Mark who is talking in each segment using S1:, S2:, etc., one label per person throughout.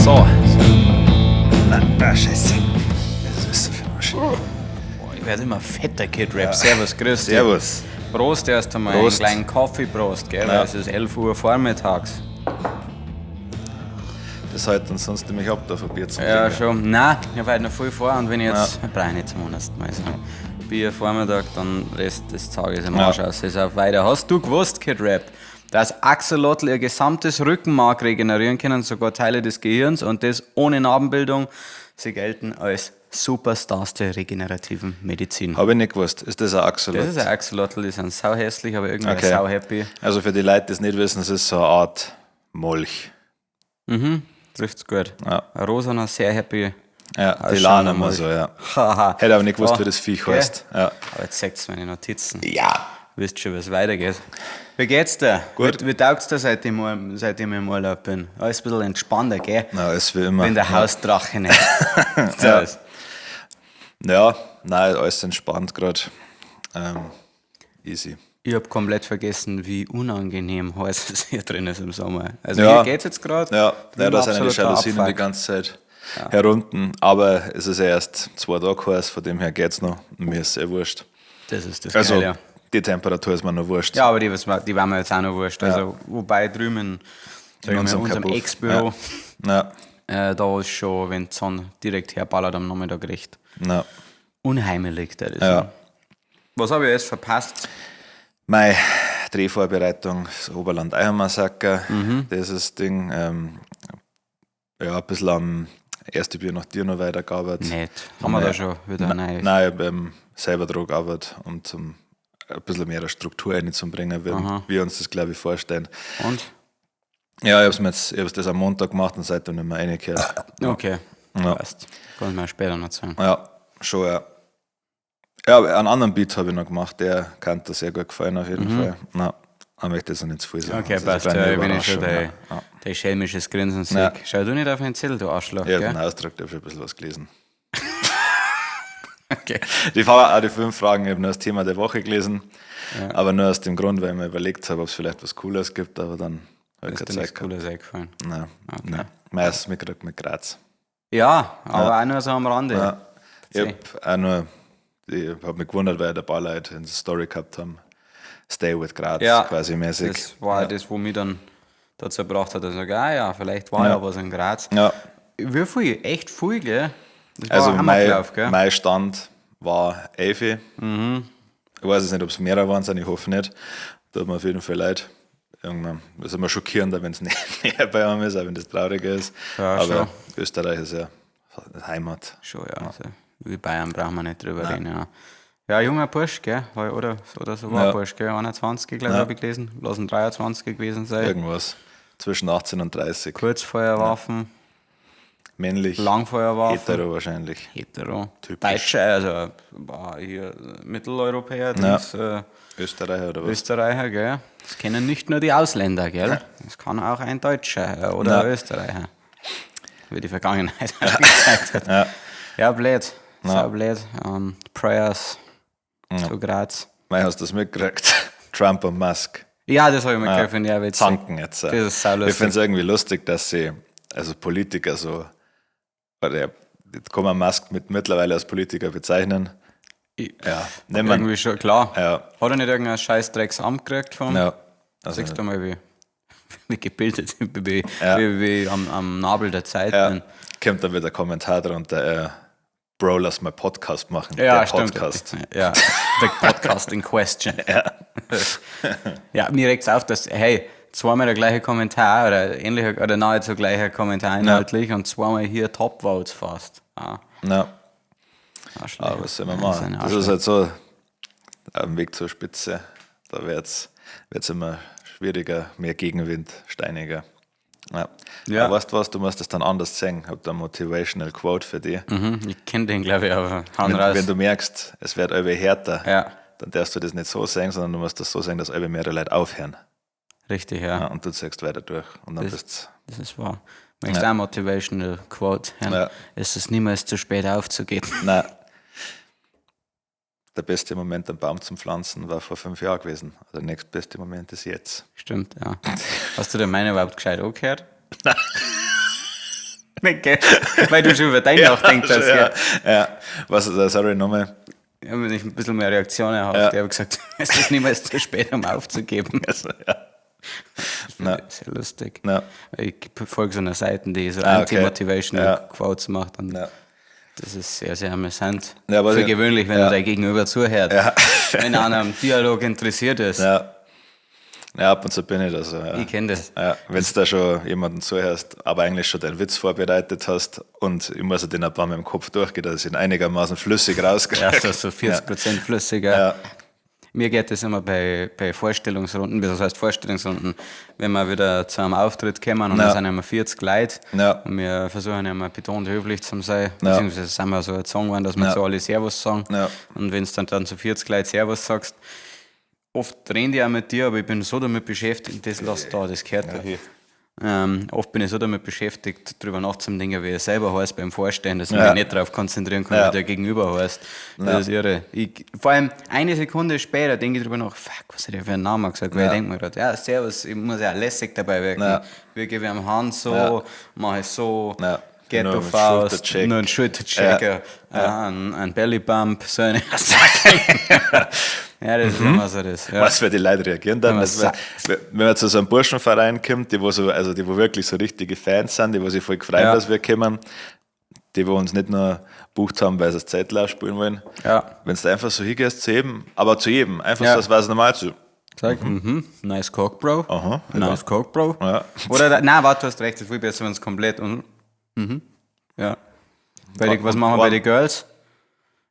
S1: So. Na, ah, scheiße. Das ist so viel Arsch.
S2: Boah, ich werde immer fetter, Kid Rap. Servus, grüß dich.
S1: Servus.
S2: Prost erst einmal.
S1: Prost.
S2: Einen kleinen Kaffee Prost, gell?
S1: Ja.
S2: Weil es ist 11 Uhr vormittags.
S1: Das hält uns sonst nämlich ab, da von Bier zu
S2: Ja,
S1: trinken.
S2: schon. Nein, ich habe heute noch viel vor und wenn ich jetzt. Ich brauche nicht zum ersten Mal sagen. Bier Vormittag, dann Rest des Tages im
S1: Ja.
S2: Arsch aus. Ist auch weiter. Hast du gewusst, Kid Rap, dass Axolotl ihr gesamtes Rückenmark regenerieren können, sogar Teile des Gehirns und das ohne Narbenbildung? Sie gelten als Superstars der regenerativen Medizin.
S1: Habe ich nicht gewusst. Ist das ein Axolotl?
S2: Das ist ein Axolotl, die sind sauhässlich, aber irgendwie
S1: Okay.
S2: sau happy.
S1: Also für die Leute, die es nicht wissen, es ist so eine Art Molch.
S2: Trifft's gut.
S1: Ja.
S2: Ein rosaner, sehr happy.
S1: Ja, die
S2: Ausschauen
S1: Lahnen
S2: Molch.
S1: immer so, ja.
S2: Haha.
S1: Hätte aber nicht gewusst,
S2: Oh,
S1: wie das Viech
S2: gell?
S1: heißt. Ja.
S2: Aber jetzt seht's meine Notizen.
S1: Ja.
S2: Wisst schon, wie es weitergeht. Wie geht's dir?
S1: Gut.
S2: Wie taugt's dir, seitdem ich im Urlaub bin? Alles ein bisschen entspannter, gell?
S1: Na, alles wie immer.
S2: Wenn der Hausdrache nicht.
S1: Ja.
S2: ja.
S1: Ja, nein, alles entspannt gerade. Easy.
S2: Ich hab komplett vergessen, wie unangenehm heiß es hier drin ist im Sommer. Also
S1: Ja.
S2: hier geht's jetzt gerade.
S1: Ja, ja, da sind ja die Jalousien die
S2: Abfuck.
S1: ganze Zeit herunten. Aber es ist ja erst 2 Tage heiß, von dem her geht's noch. Mir ist eh wurscht.
S2: Das ist das
S1: Also,
S2: Geile. ja.
S1: die Temperatur ist mir noch wurscht.
S2: Ja, aber die waren mir jetzt auch noch wurscht. Also, wobei drüben in, sag ich mal,
S1: unserem
S2: unserem
S1: Kabuff.
S2: Ex-Büro,
S1: Ja,
S2: da ist schon, wenn die Sonne direkt herballert am Nachmittag recht
S1: ja,
S2: unheimelig. Das ist.
S1: ja.
S2: Was habe ich jetzt verpasst?
S1: Meine Drehvorbereitung, das Oberland Eiermassaker, das ist das Ding. Ja, ein bisschen am erste Bier nach dir noch weitergearbeitet.
S2: Nicht. Haben wir da schon wieder
S1: Nein,
S2: neu?
S1: nein, ich habe selber dran gearbeitet, um zum, ein bisschen mehr Struktur reinzubringen, wie wir uns das, glaube ich, vorstellen.
S2: Und?
S1: Ja, ich habe jetzt, ich hab's das am Montag gemacht und seitdem nicht mehr reingekehrt.
S2: Okay.
S1: Ja.
S2: Passt. Kann ich mir später noch sagen.
S1: Ja, schon, ja. Ja, aber einen anderen Beat habe ich noch gemacht, der kann dir sehr gut gefallen auf jeden Fall. Na, aber möchte jetzt noch nicht zu viel sagen.
S2: Okay,
S1: Das ist eine
S2: passt.
S1: kleine
S2: Ja, ich bin ja schon
S1: Überraschung,
S2: dein,
S1: ja. Ja.
S2: dein schelmisches Grinsen.
S1: Ja.
S2: Ja. Schau du nicht auf den Zettel, du Arschloch.
S1: Ich habe
S2: Gell?
S1: den Ausdruck, ich habe schon ein bisschen was gelesen.
S2: Okay.
S1: Auch die fünf Fragen, ich habe nur das Thema der Woche gelesen, aber nur aus dem Grund, weil ich mir überlegt habe, ob es vielleicht was Cooles gibt, aber dann habe ich
S2: Ist
S1: keine
S2: dir
S1: Zeit
S2: nichts
S1: gehabt.
S2: Cooles eingefallen.
S1: Nein, nein. Meistens mitgekriegt mit Graz.
S2: Ja, aber auch nur so am Rande.
S1: Ja. Ich habe auch nur, ich habe mich gewundert, weil ein paar Leute in der Story gehabt haben, Stay with Graz,
S2: Ja,
S1: quasi mäßig.
S2: Das war das, wo mich dann dazu gebracht hat, dass ich sage, ah ja, vielleicht war ja, was in Graz.
S1: Ja.
S2: Wie viel? Echt viel, gell? Das war
S1: Also
S2: ein
S1: mein,
S2: Amoklauf, gell?
S1: mein Stand war 11. Ich weiß jetzt nicht, ob es mehrere waren, sind, ich hoffe nicht. Tut mir auf jeden Fall leid. Irgendwann ist immer schockierender, wenn es nicht mehr bei einem ist, auch wenn das trauriger ist.
S2: Ja,
S1: Aber
S2: schon.
S1: Österreich ist ja Heimat.
S2: Schon, ja. Also, wie Bayern brauchen wir nicht drüber reden, ja. Ja, junger Bursch, gell? Oder so war
S1: Ja.
S2: ein Bursch, gell? 21, glaube ich,
S1: Ja.
S2: habe ich gelesen. Lass ihn 23 gewesen sein.
S1: Irgendwas. Zwischen 18 und 30.
S2: Kurzfeuerwaffen,
S1: Männlich.
S2: Langfeuerwaffen.
S1: Hetero wahrscheinlich.
S2: Hetero.
S1: Typisch.
S2: Deutsche, also boah, hier Mitteleuropäer, Dings,
S1: Österreicher oder was?
S2: Österreicher, gell? Das kennen nicht nur die Ausländer, gell? Das kann auch ein Deutscher oder
S1: Ja.
S2: ein Österreicher. Wie die Vergangenheit gezeigt hat.
S1: Ja.
S2: Ja, blöd. Sau blöd. Prayers zu Graz.
S1: Mei, hast du das mitgekriegt? Trump und Musk.
S2: Ja, das habe ich mir gehört, finde ich auch witzig.
S1: Zanken jetzt.
S2: Das ist saulustig.
S1: Ich finde es irgendwie lustig, dass sie, also Politiker so, oder jetzt kann man Musk mit mittlerweile als Politiker bezeichnen. Ja, nimmt man.
S2: Irgendwie schon, klar.
S1: Ja.
S2: Hat er nicht irgendein scheiß Drecksamt gekriegt vom?
S1: Ja. Also,
S2: Siehst du mal, wie gebildet wie,
S1: Ja.
S2: wie am Nabel der Zeit
S1: ja,
S2: bin.
S1: kommt dann wieder ein Kommentar drunter, Bro, lass mal Podcast machen.
S2: Ja,
S1: Der
S2: stimmt.
S1: Podcast.
S2: Ja, the Podcast in question. Ja, ja mir regt's auf, dass, hey, zweimal der gleiche Kommentar oder ähnlicher oder nahezu gleicher Kommentar inhaltlich und zweimal hier Top Votes fast. Ah,
S1: Ja,
S2: Arschlöcher.
S1: aber was soll man
S2: Ja,
S1: machen?
S2: sind
S1: Das
S2: Arschlöcher.
S1: ist halt so, am Weg zur Spitze, da wird's wird's immer schwieriger, mehr Gegenwind, steiniger. Ja.
S2: Ja.
S1: Aber weißt du was, du musst das dann anders sehen. Ich habe da ein Motivational Quote für dich.
S2: Ich kenne den, glaube ich, aber hauen
S1: Wenn,
S2: raus.
S1: wenn du merkst, es wird allweil härter,
S2: Ja.
S1: dann darfst du das nicht so sagen, sondern du musst das so sagen, dass allweil mehrere Leute aufhören.
S2: Richtig, ja.
S1: Ja, und du ziehst weiter durch. Und dann bist
S2: Das ist wahr. Möchtest du auch ein Motivational Quote hören?
S1: Ja.
S2: Es ist niemals zu spät aufzugeben.
S1: Nein. Der beste Moment, einen Baum zum Pflanzen, war vor 5 Jahren gewesen. Also der nächstbeste Moment ist jetzt.
S2: Stimmt, ja. Hast du denn meine überhaupt gescheit angehört? Gell? Weil du schon über dein nachdenkst.
S1: Ja,
S2: Ja.
S1: ja. Was, sorry, nochmal.
S2: Ja, wenn ich ein bisschen mehr Reaktionen habe.
S1: Ja.
S2: Ich habe gesagt, es ist niemals zu spät, um aufzugeben.
S1: Also, ja.
S2: Das ist sehr lustig.
S1: Ja.
S2: Ich folge so einer Seite, die so
S1: Ah, okay.
S2: Anti-Motivational
S1: Ja.
S2: Quotes macht. Und
S1: Ja.
S2: das ist sehr, sehr amüsant.
S1: Ja, aber
S2: Für
S1: ich-
S2: gewöhnlich, wenn
S1: ja.
S2: er dein Gegenüber zuhört.
S1: Ja.
S2: Wenn er an einem Dialog interessiert ist.
S1: Ja. Ja, ab und zu bin ich da so. Ja.
S2: Ich kenne das.
S1: Ja, wenn du da schon jemanden zuhörst, aber eigentlich schon deinen Witz vorbereitet hast und ich muss ja den ein paar Mal im Kopf durchgehen, dass ich ihn einigermaßen flüssig rauskriege.
S2: Ja, das ist so 40% flüssiger.
S1: Ja.
S2: Mir geht das immer bei Vorstellungsrunden, das heißt Vorstellungsrunden, wenn wir wieder zu einem Auftritt kommen und
S1: Ja.
S2: da sind immer 40 Leute
S1: Ja.
S2: und wir versuchen immer betont höflich zu sein, beziehungsweise sind wir so erzogen worden, dass wir
S1: Ja.
S2: zu alle Servus sagen.
S1: Ja.
S2: Und wenn du dann zu 40 Leute Servus sagst, oft reden die auch mit dir, aber ich bin so damit beschäftigt, das lass da, das gehört da hin. Oft bin ich so damit beschäftigt, drüber nachzudenken, wie ich selber heißt beim Vorstellen, dass ich
S1: Ja.
S2: mich nicht darauf konzentrieren kann,
S1: Ja.
S2: wie der Gegenüber heißt. Das
S1: Ja.
S2: ist irre. Ich, vor allem eine Sekunde später denke ich drüber nach, fuck, was hat der für einen Namen gesagt? Weil
S1: Ja.
S2: ich denke mir gerade, ja, servus, ich muss ja lässig dabei wirken.
S1: Ja.
S2: Wir geben ihm Hand so,
S1: Ja.
S2: mache ich so,
S1: Ja.
S2: Ghetto
S1: Nur ein
S2: Faust,
S1: Schultercheck.
S2: nur ein Schultercheck, ein Belly Bump, so eine Sache. Ja, das ist immer so das. Ja.
S1: Was, wie die Leute reagieren dann?
S2: Wenn man
S1: Das wär, wenn man zu so einem Burschenverein kommt, die wo so, also die wo wirklich so richtige Fans sind, die wo sich voll gefreut,
S2: Ja.
S1: dass wir kommen, die wo uns nicht nur bucht haben, weil sie das Zeitlauf spielen wollen.
S2: Ja.
S1: Wenn du einfach so hingehst zu jedem, aber zu jedem, einfach
S2: Ja.
S1: so, als wäre es normal so.
S2: Sag, nice Coke, Bro.
S1: Aha, ja.
S2: Nice Coke, Bro.
S1: Ja.
S2: Oder, nein, warte, du hast recht, es ist viel besser, wenn es komplett und, ja. Bei die, was machen wir bei den Girls?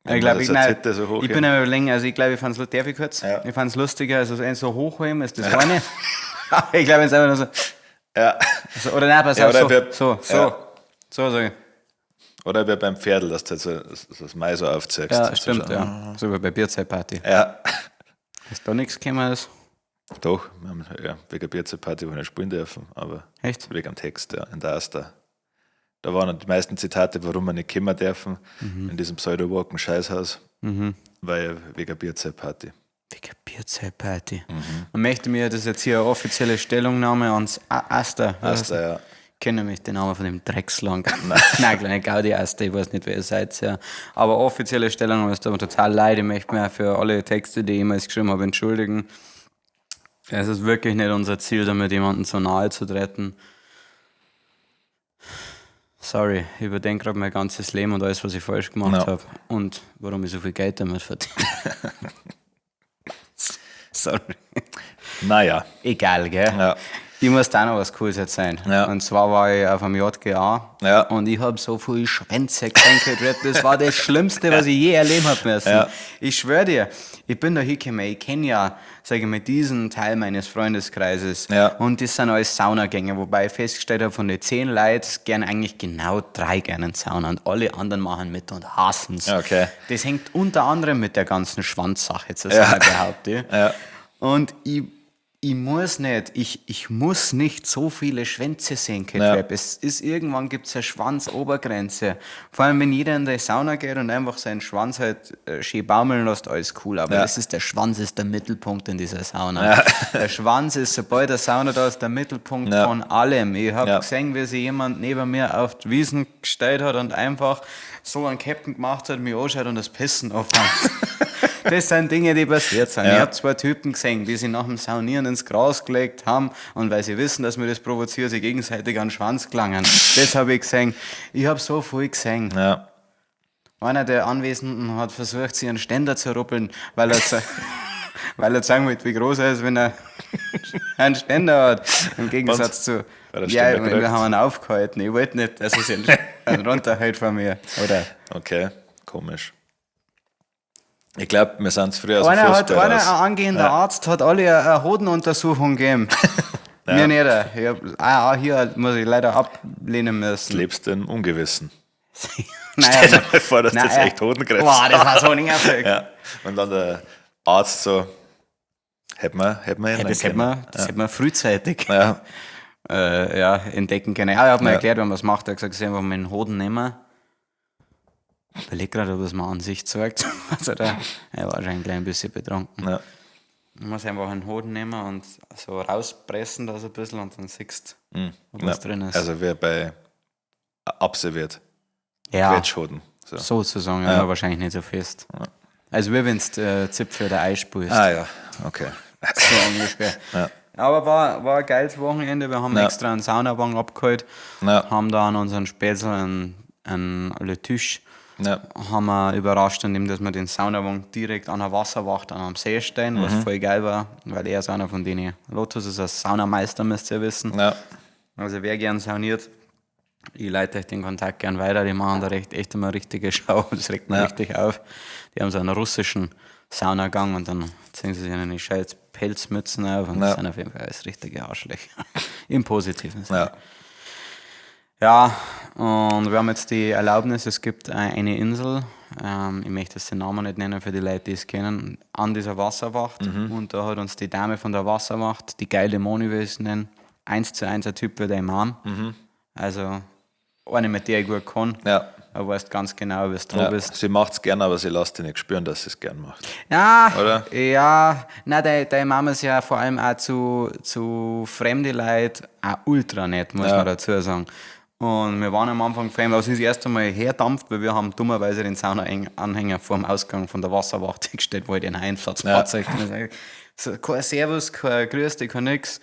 S2: Ich glaube,
S1: das
S2: ich, nein,
S1: Titte so hochheben.
S2: ich bin am überlegen, also ich glaube, ich fand es, darf ich kurz?
S1: Ja.
S2: Ich fand es lustiger, also eins so hochheben ist das eine. Aber ich glaube, es ist einfach nur so,
S1: Ja.
S2: so oder nein, pass
S1: Ja,
S2: auf,
S1: oder
S2: so,
S1: wir-
S2: so, so,
S1: ja.
S2: so, sag ich.
S1: Oder wie beim Pferdl, dass du halt so, so das Mai so aufziehst.
S2: Ja,
S1: So
S2: stimmt,
S1: schon.
S2: ja. So wie bei Bierzeitparty.
S1: Ja.
S2: Dass da nichts gekommen ist.
S1: Doch, wir haben ja, wegen Bierzeitparty, wo wir nicht spielen dürfen, aber
S2: Echt?
S1: wegen am Text, ja, in der Asta. Da waren die meisten Zitate, warum wir nicht kommen dürfen, in diesem pseudo-woken Scheißhaus, weil wegen Bierzeitparty.
S2: Wegen Bierzeitparty. Man möchte mir das jetzt hier eine offizielle Stellungnahme ans Asta.
S1: Asta, ja.
S2: Ich kenne nämlich den Namen von dem Dreckslang. Nein, kleine Gaudi Asta, ich weiß nicht, wer ihr seid. Ja. Aber offizielle Stellungnahme, es tut mir total leid. Ich möchte mir für alle Texte, die ich jemals geschrieben habe, entschuldigen. Es ist wirklich nicht unser Ziel, damit jemanden zu nahe zu treten. Sorry, ich überdenke gerade mein ganzes Leben und alles, was ich falsch gemacht
S1: Ja.
S2: habe. Und warum ich so viel Geld damit verdiene. Sorry.
S1: Naja,
S2: Egal, gell?
S1: Ja.
S2: Ich muss da noch was Cooles erzählen.
S1: Ja.
S2: Und zwar war ich auf einem JGA
S1: Ja.
S2: und ich habe so viel Schwänze gesehen, Rap. Das war das Schlimmste, was ich je erleben habe müssen.
S1: Ja.
S2: Ich schwöre dir, ich bin da hingekommen, ich kenne ja, sage ich mal, diesen Teil meines Freundeskreises.
S1: Ja.
S2: Und das sind alles Saunagänger, wobei ich festgestellt habe, von den 10 Leuten gern eigentlich genau 3 gerne in Sauna und alle anderen machen mit und hassen's.
S1: Okay.
S2: Das hängt unter anderem mit der ganzen Schwanzsache zusammen,
S1: Ja.
S2: behaupte ich.
S1: Ja.
S2: Und ich muss nicht, ich muss nicht so viele Schwänze sehen, Kid
S1: Ja.
S2: Rap. Es ist irgendwann gibt es eine Schwanzobergrenze. Vor allem, wenn jeder in die Sauna geht und einfach seinen Schwanz halt schön baumeln lässt, alles cool. Aber
S1: Ja.
S2: das ist, der Schwanz ist der Mittelpunkt in dieser Sauna. Der Schwanz ist, sobald der Sauna da ist, der Mittelpunkt
S1: Ja.
S2: von allem. Ich habe
S1: Ja.
S2: gesehen, wie sich jemand neben mir auf die Wiesen gestellt hat und einfach so einen Captain gemacht hat, mich anschaut und das Pissen anfängt. Das sind Dinge, die passiert sind.
S1: Ja.
S2: Ich habe zwei Typen gesehen, die sich nach dem Saunieren ins Gras gelegt haben und weil sie wissen, dass mir das provoziert, sie gegenseitig an den Schwanz gelangen. Das habe ich gesehen. Ich habe so viel gesehen.
S1: ja.
S2: Einer der Anwesenden hat versucht, sich einen Ständer zu ruppeln, weil er, weil er zeigen wollte, wie groß er ist, wenn er einen Ständer hat. Im Gegensatz zu.
S1: Hat er einen
S2: Ja,
S1: Ständer
S2: wir
S1: gekriegt?
S2: haben ihn aufgehalten. Ich wollte nicht, dass er sich einen runterhält von mir. Oder?
S1: Okay, komisch. Ich glaube, wir sind früher aus dem
S2: Einer, hat,
S1: Fußball
S2: einer,
S1: raus.
S2: ein angehender Arzt, hat alle eine Hodenuntersuchung gegeben. Mir nicht. Ich hab, hier muss ich leider ablehnen müssen.
S1: Lebst im Ungewissen.
S2: Naja,
S1: Stell dir mal vor, dass
S2: nein,
S1: das echt Hodenkrebs
S2: Boah, das war so nervig.
S1: Ja. Und dann der Arzt so, hätten wir, hätten wir
S2: Ja, das hätten wir, das hätten wir frühzeitig
S1: Ja,
S2: ja, entdecken können. Ja, er hat mir
S1: Ja.
S2: erklärt, wenn man es macht. Er hat gesagt, sie einfach meinen Hoden nehmen. Ich überleg gerade, ob es mir an sich zeigt. Also da, er war schon ein klein bisschen betrunken.
S1: ja.
S2: Man muss einfach einen Hoden nehmen und so rauspressen das ein bisschen und dann siehst du, ob was
S1: Ja.
S2: drin ist.
S1: Also wir bei absolviert.
S2: Ja,
S1: Quetschhoden. So.
S2: sozusagen, ja. Aber wahrscheinlich nicht so fest. Also wie wenn du Zipfel oder Eis spielst.
S1: Ah ja, okay.
S2: So ungefähr. Aber war ein geiles Wochenende. Wir haben extra einen Saunawagen abgeholt, haben da an unseren Spätzl einen Le Tisch, haben wir überrascht, indem dass wir den Saunawagen direkt an der Wasserwacht an einem See stehen, was voll geil war, weil er ist einer von denen. Lotus ist ein Saunameister, müsst ihr wissen.
S1: Ja.
S2: Also wer gern sauniert, ich leite euch den Kontakt gern weiter, die machen da echt immer richtige Schau, das regt mich richtig auf. Die haben so einen russischen Saunagang und dann ziehen sie sich eine scheiß Pelzmützen auf und das sind auf jeden Fall alles richtige Arschlöcher. Im positiven Sinne.
S1: Ja.
S2: Ja, und wir haben jetzt die Erlaubnis, es gibt eine Insel, ich möchte jetzt den Namen nicht nennen für die Leute, die es kennen, an dieser Wasserwacht. Und da hat uns die Dame von der Wasserwacht, die geile Moni, wie ich es nennen, 1:1 ein Typ wie der Imam. Also eine, mit der ich gut kann.
S1: Ja.
S2: Da weißt ganz genau, wie du
S1: Ja,
S2: bist.
S1: Sie macht's gern, aber sie lässt dich nicht spüren, dass sie es gern macht.
S2: Ja,
S1: Oder?
S2: Ja, nein, deine Mama ist ja vor allem auch zu fremde Leuten auch ultra nett, muss man dazu sagen. Und wir waren am Anfang fremd, aber sie ist erst einmal herdampft, weil wir haben dummerweise den Sauna-Anhänger vor dem Ausgang von der Wasserwacht gestellt, wo ich den Einsatzfahrzeug ja. So, kein Servus, kein Grüß dich, kein nix.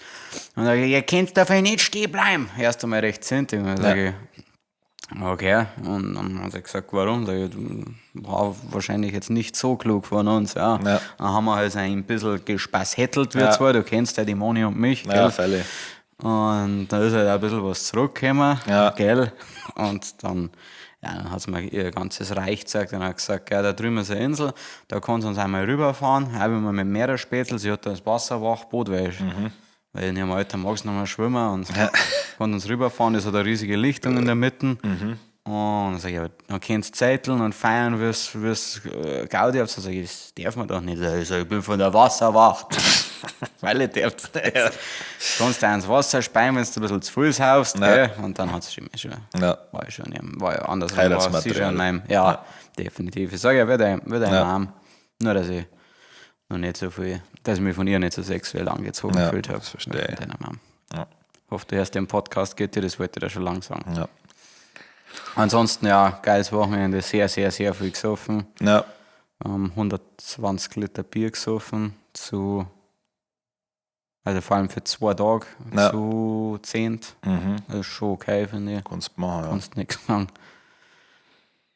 S2: Und dann sag ich, ihr könnt dafür nicht stehen bleiben. Erst einmal recht zintig. Und dann sag ich, okay. Und dann hat sie gesagt, warum? Sag ich, war wahrscheinlich jetzt nicht so klug von uns. Ja.
S1: Ja.
S2: Dann haben wir halt so ein bisschen gespaßhettelt, wir
S1: Ja.
S2: zwei. Du kennst ja die Moni und mich.
S1: Ja,
S2: gell?
S1: freilich.
S2: Und da ist halt auch ein bisschen was zurückgekommen,
S1: Ja.
S2: gell? Und dann, ja, dann hat sie mir ihr ganzes Reich gezeigt und hat gesagt, ja, da drüben ist eine Insel, da kann sie uns einmal rüberfahren, auch wenn wir mit Meeresspätzl, sie hat da das Wasserwachboot, weil, ich, weil in ihrem Alter mag sie noch mal schwimmen und kann uns rüberfahren, das hat eine riesige Lichtung in der Mitte. Und dann sag ich, ja, dann könnt ihr zeiteln und feiern, wie's Gaudi habt. Dann sag ich, das darf man doch nicht. Ich sag, ich bin von der Wasserwacht. Weil ich darf nicht.
S1: Ja.
S2: Kannst du ins Wasser speien, wenn du ein bisschen zu viel saufst.
S1: Ja.
S2: Gell? Und dann hat sie schon,
S1: Ja.
S2: war ich schon, war ja andersrum. War sie
S1: Heiratsmaterial.
S2: schon in meinem, ja, definitiv. Ich sage ja, wird ein
S1: Ja.
S2: Arm. Nur, dass ich noch nicht so viel, dass ich mich von ihr nicht so sexuell angezogen
S1: Ja,
S2: gefühlt habe.
S1: das verstehe ich.
S2: Von deiner Mom.
S1: Ja.
S2: Hoffe, du hörst den Podcast, geht dir, das wollte ich dir schon lang sagen.
S1: Ja.
S2: Ansonsten, ja, geiles Wochenende, sehr, sehr, sehr viel gesoffen.
S1: Ja.
S2: 120 Liter Bier gesoffen, zu, also vor allem für 2 Tage,
S1: Ja.
S2: zu 10. Das ist schon okay, finde ich.
S1: Kannst du machen, ja.
S2: Kannst nichts sagen.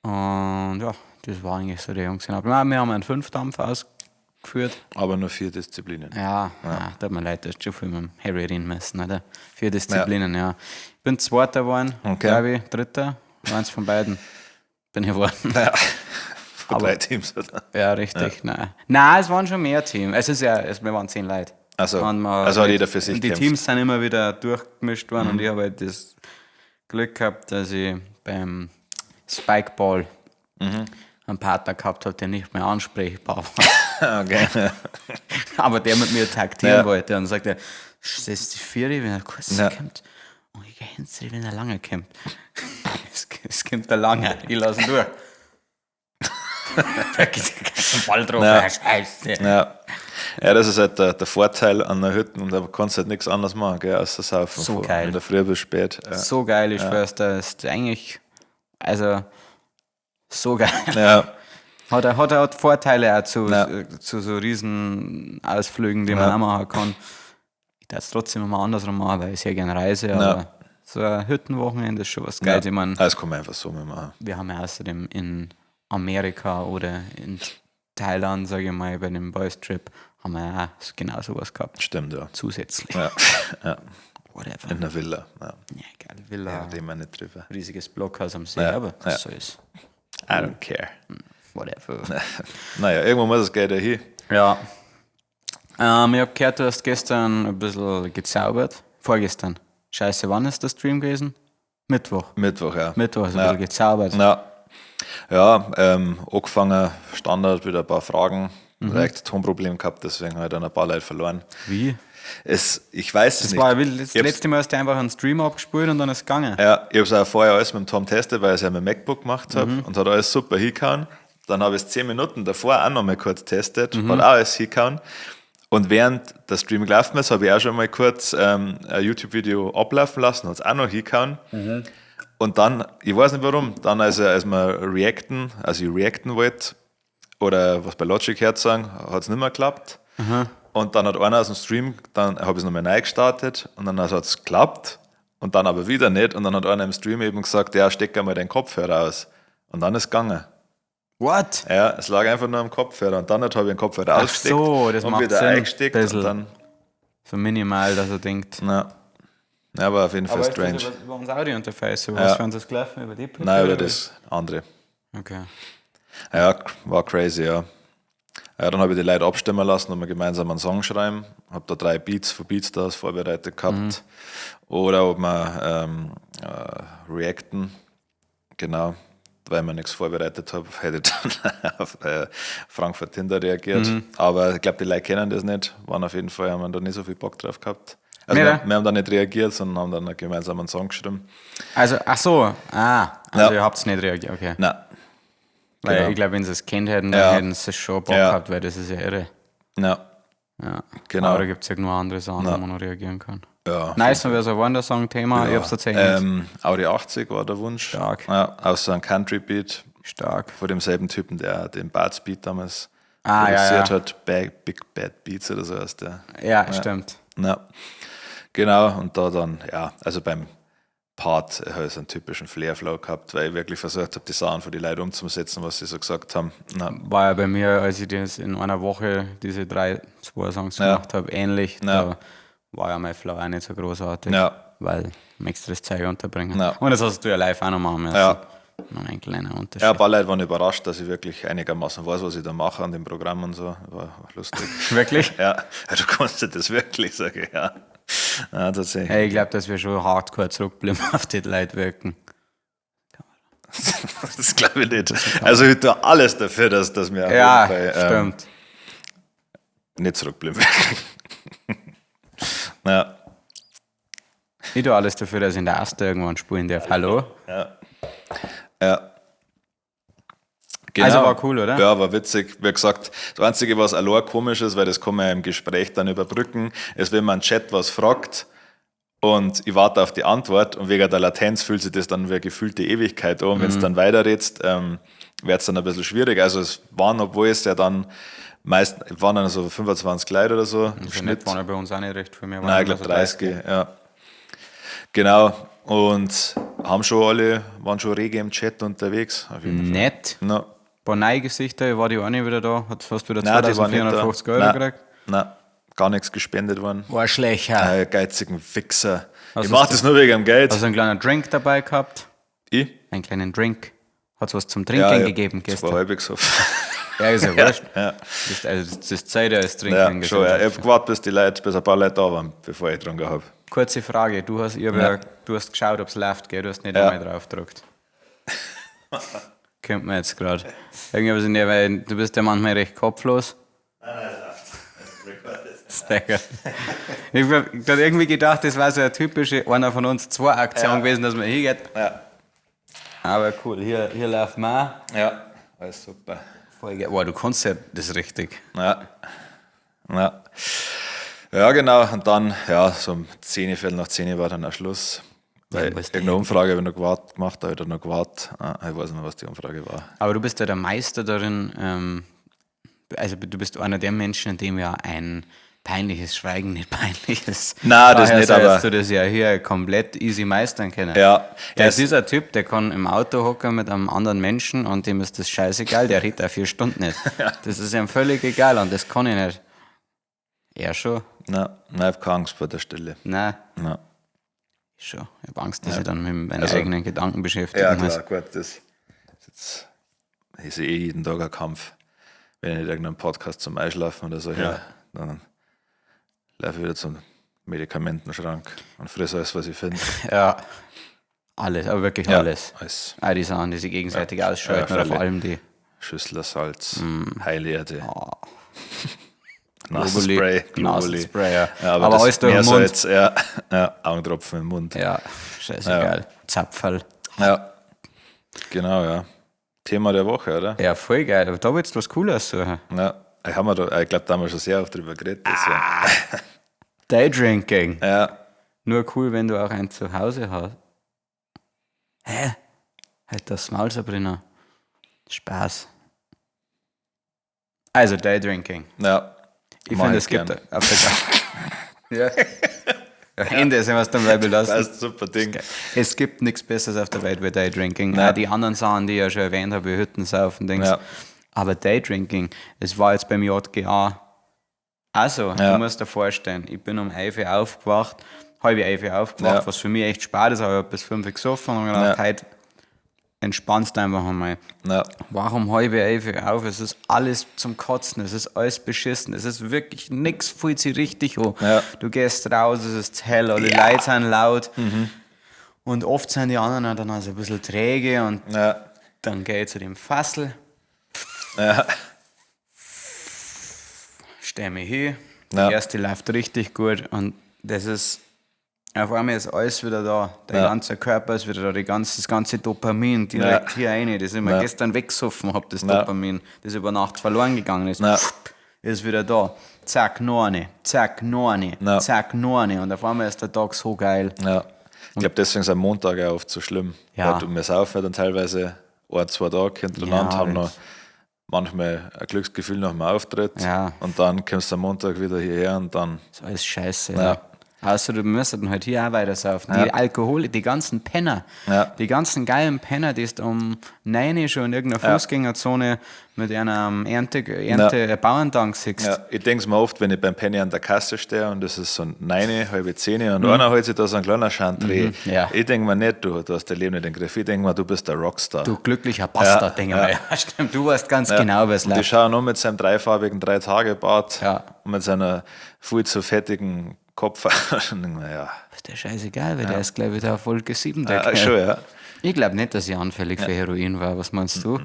S2: Und ja, das war eigentlich so der Jungs. Nein, wir haben einen Fünfdampf ausgeführt.
S1: Aber nur 4 Disziplinen.
S2: Ja, ja. Tut mir leid, du hast schon viel mit dem Harry reden müssen, oder? 4 Disziplinen, ja. Ich bin Zweiter geworden,
S1: Okay.
S2: glaube ich, Dritter, eins von beiden bin ich geworden.
S1: Ja. Von 3 Teams, oder?
S2: Ja, richtig, nein. Nein, es waren schon mehr Teams. Es ist ja, wir waren 10 Leute.
S1: Also,
S2: Und man-
S1: also hat jeder für sich
S2: Und die
S1: gekämpft.
S2: Teams sind immer wieder durchgemischt worden und ich habe halt das Glück gehabt, dass ich beim Spikeball einen Partner gehabt habe, der nicht mehr ansprechbar war.
S1: Okay.
S2: Aber der mit mir taktieren
S1: Ja.
S2: wollte. Und sagt er, das ist die Vierte, wenn er kurz
S1: Ja.
S2: kommt. Und ich gehe hinzu, wenn er lange kommt. Es kommt der lange, ich lasse ihn durch. Da geht kein Ball drauf.
S1: Ja.
S2: Ja. Scheiße.
S1: Ja. Ja, das ist halt der Vorteil an der Hütte und da kannst du halt nichts anderes machen, gell, außer saufen.
S2: So
S1: Von
S2: geil.
S1: In der Früh bis spät. Ja.
S2: So geil, ich schwör's, das ist eigentlich, also, so geil.
S1: Ja.
S2: Hat Vorteile auch zu,
S1: Ja.
S2: zu so riesen Ausflügen, die man
S1: Ja.
S2: auch machen kann. Ich darf es trotzdem immer andersrum machen, weil ich sehr gerne reise, aber so ein Hüttenwochenende ist schon was Geiles.
S1: Ja.
S2: Ich meine,
S1: Das kann man einfach so machen.
S2: wir haben ja außerdem in Amerika oder in Thailand, sage ich mal, bei dem Boys Trip, haben wir ja auch genau sowas gehabt.
S1: Stimmt, ja.
S2: Zusätzlich.
S1: Ja. Ja.
S2: Whatever.
S1: In der Villa. Ja.
S2: Ja, geil. Villa.
S1: Ja, reden wir nicht drüber.
S2: Riesiges Blockhaus am See,
S1: Ja.
S2: aber
S1: Ja.
S2: so ist.
S1: I don't care.
S2: Whatever.
S1: Naja, irgendwo muss das Geld ja hin.
S2: Ja. Ich habe gehört, du hast gestern ein bisschen gezaubert. Vorgestern. Scheiße, wann ist der Stream gewesen? Mittwoch.
S1: Mittwoch, ja.
S2: Mittwoch hast du
S1: Ja.
S2: ein bisschen gezaubert.
S1: Ja, ja, angefangen, Standard, wieder ein paar Fragen. Leicht Tonproblem gehabt, deswegen habe ich dann ein paar Leute verloren.
S2: Wie?
S1: Ich weiß es
S2: Das
S1: nicht.
S2: war ja wild. Das
S1: Ich hab's-
S2: letzte Mal hast du einfach einen Stream abgespielt und dann ist es gegangen.
S1: Ja, ich habe es auch vorher alles mit dem Tom testet, weil ich es ja mit dem MacBook gemacht habe und hat alles super hingehauen. Dann habe ich es 10 Minuten davor auch noch mal kurz getestet, hat auch alles hingehauen. Und während der Stream gelaufen ist, habe ich auch schon mal kurz ein YouTube-Video ablaufen lassen, hat es auch noch hingehauen. Und dann, ich weiß nicht warum, dann als wir reacten, also ich reacten wollte, oder was bei Logic herzagen, hat es nicht mehr geklappt. Und dann hat einer aus dem Stream, dann habe ich es nochmal neu gestartet und dann hat es geklappt und dann aber wieder nicht. Und dann hat einer im Stream eben gesagt, ja, steck einmal deinen Kopfhörer aus. Und dann ist es gegangen.
S2: What?
S1: Ja, es lag einfach nur am Kopfhörer. Und dann habe ich den Kopfhörer
S2: Ach
S1: ausgesteckt
S2: so, das
S1: und
S2: macht
S1: wieder
S2: Sinn.
S1: eingesteckt. Und
S2: Bissl.
S1: dann,
S2: So minimal, dass er denkt.
S1: na, ja, war auf jeden Fall
S2: Aber ist
S1: strange.
S2: das über unser Audio-Interface? So was für uns das gelaufen? Über die Brücke?
S1: Nein,
S2: oder
S1: über das andere.
S2: Okay.
S1: Ja, war crazy, ja. Ja, dann habe ich die Leute abstimmen lassen und wir gemeinsam einen Song schreiben. Habe da 3 Beats von Beatstars vorbereitet gehabt. Oder ob wir reacten. Genau. Weil ich nichts vorbereitet habe, hätte ich dann auf Frankfurt Tinder reagiert. Aber ich glaube, die Leute kennen das nicht. Waren auf jeden Fall, haben wir da nicht so viel Bock drauf gehabt. Also
S2: Nee,
S1: wir haben da nicht reagiert, sondern haben dann gemeinsam einen Song geschrieben.
S2: Also, ach so. Ah, also
S1: Ja.
S2: ihr habt es nicht reagiert. Okay.
S1: Nein.
S2: Weil
S1: genau.
S2: ich glaube, wenn sie es kennt hätten, dann
S1: Ja.
S2: hätten sie schon Bock
S1: Ja.
S2: gehabt, weil das ist ja irre.
S1: Ja.
S2: Ja.
S1: Genau.
S2: Aber da gibt es ja nur andere Sachen, wo man noch reagieren kann.
S1: Ja.
S2: Nice, und wer so war der Song-Thema? Ich hab's tatsächlich nicht.
S1: Audi 80 war der Wunsch.
S2: Stark.
S1: Ja, auch so ein Country Beat
S2: Stark.
S1: von demselben Typen, der den Bart's Beat damals
S2: Ah, ja,
S1: produziert
S2: ja.
S1: hat. Big Bad Beats oder so heißt der.
S2: Ja, stimmt.
S1: Ja. Genau, und da dann, ja, also beim Part habe ich so einen typischen Flair-Flow gehabt, weil ich wirklich versucht habe, die Sachen für die Leute umzusetzen, was sie so gesagt haben. Na,
S2: War ja bei mir, als ich das in einer Woche diese 3, 2 Songs
S1: Ja.
S2: gemacht habe, ähnlich.
S1: Ja.
S2: Da war ja mein Flow auch nicht so großartig,
S1: Ja.
S2: weil möchtest du das Zeug unterbringen.
S1: Ja.
S2: Und das hast du ja live auch noch machen müssen.
S1: Ja.
S2: Noch ein kleiner Unterschied.
S1: ja, ein paar Leute waren überrascht, dass ich wirklich einigermaßen weiß, was ich da mache an dem Programm und so. War lustig.
S2: Wirklich?
S1: Ja, ja, du kannst das wirklich, sage ich, ja. Ja, tatsächlich.
S2: Hey, ich glaube, dass wir schon hardcore zurückbleiben auf die Leute wirken.
S1: Das glaube ich nicht. Also ich tue alles dafür, dass wir auf
S2: Ja,
S1: jeden Fall
S2: stimmt.
S1: nicht zurückbleiben. Ja,
S2: Ich tue alles dafür, dass ich in der Aster irgendwann spielen darf. Hallo?
S1: ja. Ja. Genau.
S2: Also war cool, oder?
S1: Ja, war witzig. Wie gesagt, das Einzige, was allein komisch ist, weil das kann man ja im Gespräch dann überbrücken, ist, wenn man im Chat was fragt und ich warte auf die Antwort und wegen der Latenz fühlt sich das dann wie eine gefühlte Ewigkeit an. Und wenn es dann weiterredst, wird es dann ein bisschen schwierig. Also es waren, obwohl es ja dann meist, waren dann so 25 Leute oder so im
S2: Also
S1: Schnitt.
S2: nicht waren ja bei uns auch nicht recht viel mehr.
S1: Nein, ich
S2: waren
S1: glaube
S2: so
S1: 30, ja. Genau. Und haben schon alle, waren schon rege im Chat unterwegs. Auf jeden Fall.
S2: Nett.
S1: No.
S2: Ein paar neue Gesichter, war die eine wieder da, hast wieder
S1: Nein, die waren nicht da.
S2: 2450 Euro
S1: Nein.
S2: gekriegt.
S1: Nein, gar nichts gespendet worden.
S2: Arschlöcher.
S1: Geizigen Wichser.
S2: Was
S1: ich mach
S2: ist
S1: das nur wegen dem Geld.
S2: Hast du einen kleinen Drink dabei gehabt?
S1: Ich?
S2: Einen kleinen Drink. Hat es was zum Trinken
S1: Ja,
S2: gegeben
S1: Zwei
S2: gestern?
S1: halbe gesoffen.
S2: Ja, ist ja wurscht.
S1: Ja.
S2: Das, ist- also das, das Zeit ja ist Trinken.
S1: Ja,
S2: in
S1: schon, ja. Ich
S2: Gesellschaft.
S1: hab gewartet, bis ein paar Leute da waren, bevor ich getrunken habe.
S2: Kurze Frage, du hast, ich hab ja. Du hast geschaut, ob es läuft, gell? Du hast nicht
S1: Ja.
S2: einmal drauf gedrückt. Könnte man jetzt gerade. Irgendwie was in der, weil du bist ja manchmal recht kopflos. Sehr gut. Ich hab grad irgendwie gedacht, das war so eine typische einer von uns zwei Aktion gewesen, dass man hingeht.
S1: Ja.
S2: Aber cool, hier läuft man.
S1: Ja, alles super.
S2: Voll geil. Boah, du kannst ja das richtig.
S1: Ja. Ja. Ja, genau. Und dann, ja, so um 10, 10:15 war dann auch Schluss. Weil
S2: Ja, was
S1: irgendeine Umfrage habe ich noch gewartet, gemacht, da habe ich dann noch gewartet. Ah, ich weiß nicht mehr, was die Umfrage war.
S2: Aber du bist ja der Meister darin, also du bist einer der Menschen, dem ja ein peinliches Schweigen nicht peinlich ist.
S1: Nein, das
S2: Daher
S1: nicht,
S2: sollst
S1: aber-
S2: du das ja hier komplett easy meistern können.
S1: Ja.
S2: Der
S1: Ja,
S2: ist dieser Typ, der kann im Auto hocken mit einem anderen Menschen und dem ist das scheißegal, der redet auch 4 Stunden nicht. Das ist ihm völlig egal und das kann ich nicht. Er schon?
S1: Nein, nein, ich habe keine Angst vor der Stille.
S2: Nein,
S1: Nein.
S2: ich schon. Ich habe Angst, dass ich dann mit meinen
S1: Also-
S2: eigenen Gedanken beschäftigen
S1: Ja,
S2: muss.
S1: klar, gut, das ist jetzt ist eh jeden Tag ein Kampf. Wenn ich nicht irgendeinen Podcast zum Einschlafen oder so höre, dann laufe ich wieder zum Medikamentenschrank und fresse alles, was ich finde.
S2: Ja. Alles, aber wirklich
S1: Ja,
S2: alles.
S1: Alles.
S2: All die Sachen, die sich gegenseitig ausschalten
S1: Ja,
S2: oder vor
S1: freilich.
S2: allem die
S1: Schüssler Salz, Heilerde,
S2: oh,
S1: Nasenspray, Globuli.
S2: Nasenspray, ja.
S1: Ja, aber
S2: aber
S1: das
S2: alles durch den Mund.
S1: Meersalz, ja, ja, Augentropfen im Mund. Ja.
S2: Ja, scheißegal. Zapferl.
S1: Genau, ja. Thema der Woche, oder?
S2: Ja, voll geil. Aber da willst du was Cooles suchen.
S1: Ja. Ich, hab mir da, ich glaube, da haben wir schon sehr oft drüber geredet. deswegen.
S2: Daydrinking.
S1: Ja,
S2: Nur cool, wenn du auch ein Zuhause hast. Hä? Halt das Maul, Sabrina. Spaß. Also, Daydrinking.
S1: Ja.
S2: Ich
S1: Mach
S2: finde, es gibt
S1: gern.
S2: auf der Ja. Ja, Ende sind wir es dann dabei belassen.
S1: Das ist ein super Ding.
S2: Es gibt nichts Besseres auf der Welt wie Daydrinking.
S1: Nein.
S2: Auch die anderen Sachen, die ich ja schon erwähnt habe, wie Hüttensaufen, Dings.
S1: Ja.
S2: Aber Daydrinking, es war jetzt beim JGA. Also,
S1: Ja.
S2: du musst dir vorstellen, ich bin um 11 Uhr aufgewacht, 10:30 aufgewacht,
S1: Ja.
S2: was für mich echt spät ist, aber ich habe bis 5 Uhr gesoffen und gedacht,
S1: Ja.
S2: heute entspannst du einfach einmal.
S1: Ja.
S2: Warum 10:30 auf? Es ist alles zum Kotzen, es ist alles beschissen, es ist wirklich nichts, fühlt sich richtig an.
S1: Ja.
S2: Du gehst raus, es ist hell, alle Leute sind laut.
S1: Mhm.
S2: Und oft sind die anderen auch dann also ein bisschen träge und
S1: Ja.
S2: dann gehe ich zu dem Fassel,
S1: Ja.
S2: stell mich hin, die
S1: Ja.
S2: erste läuft richtig gut und das ist, auf einmal ist alles wieder da, der
S1: Ja.
S2: ganze Körper ist wieder da, das ganze Dopamin direkt
S1: Ja.
S2: hier rein, das ich mir
S1: Ja.
S2: gestern weggesoffen habe, das
S1: Ja.
S2: Dopamin, das über Nacht verloren gegangen ist,
S1: Ja.
S2: ist wieder da. Zack, noch eine, zack, noch eine,
S1: Ja.
S2: zack, noch eine und auf einmal ist der Tag so geil.
S1: Ja. Ich glaube, deswegen sind Montage auch oft so schlimm.
S2: Ja.
S1: Weil du, wir saufen dann teilweise ein, zwei Tage hintereinander,
S2: Ja,
S1: haben noch
S2: wenn's-
S1: manchmal ein Glücksgefühl nach dem Auftritt.
S2: Ja.
S1: Und dann kommst du am Montag wieder hierher und dann.
S2: Ist alles scheiße.
S1: Ja.
S2: Ja. Außer du müsstest dann halt hier auch weiter saufen. Die Alkohol, die ganzen Penner,
S1: Ja.
S2: die ganzen geilen Penner, die ist um 9 Uhr schon in irgendeiner Fußgängerzone mit einem Ernte Bauerntank siehst.
S1: Ja, ich denke es mir oft, wenn ich beim Penny an der Kasse stehe und das ist so 9, 9:30 und einer holt sich da so einen kleinen Chantre.
S2: Mhm. Ja.
S1: Ich denke mir nicht, du hast dein Leben nicht im Griff. Ich denke mir, du bist der Rockstar.
S2: Du glücklicher Bastard,
S1: Ja,
S2: denke
S1: ja.
S2: ich mir. Ja, stimmt, du weißt ganz genau, was
S1: Und die
S2: läuft.
S1: schauen nur mit seinem dreifarbigen Drei-Tage-Bart
S2: Ja.
S1: und mit seiner viel zu fettigen Kopf. Und denk mir, ja.
S2: Ist der scheißegal, weil der ist, glaube ich, da auf Wolke 7. Der
S1: Ja,
S2: Kerl.
S1: schon, ja.
S2: Ich glaube nicht, dass ich anfällig für Heroin war. Was meinst du?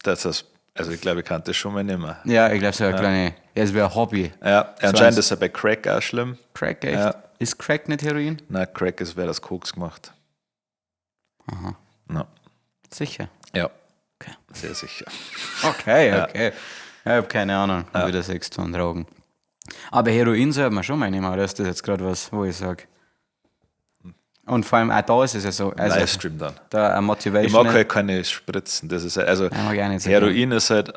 S1: Das ist, also ich glaube, ich kann das schon mal nicht mehr.
S2: Ja, ich glaube, so eine kleine, ja, es wäre ein Hobby.
S1: Ja, anscheinend ist er bei Crack auch schlimm.
S2: Crack, echt?
S1: Ja.
S2: Ist Crack nicht Heroin?
S1: Nein, Crack ist, wer das Koks gemacht.
S2: Aha.
S1: Na,
S2: Sicher.
S1: ja.
S2: Okay.
S1: Sehr sicher.
S2: Okay, okay. Ja, ich habe keine Ahnung, wie das ist von Drogen. Aber Heroin sollte man schon mal nehmen, oder ist das jetzt gerade was, wo ich sage? Und vor allem auch da ist es ja so. Also
S1: Livestream dann.
S2: Da ein
S1: Ich
S2: Motivation.
S1: mag halt keine Spritzen. Das ist halt, also
S2: Ja, mag ich auch nicht so
S1: Heroin ist halt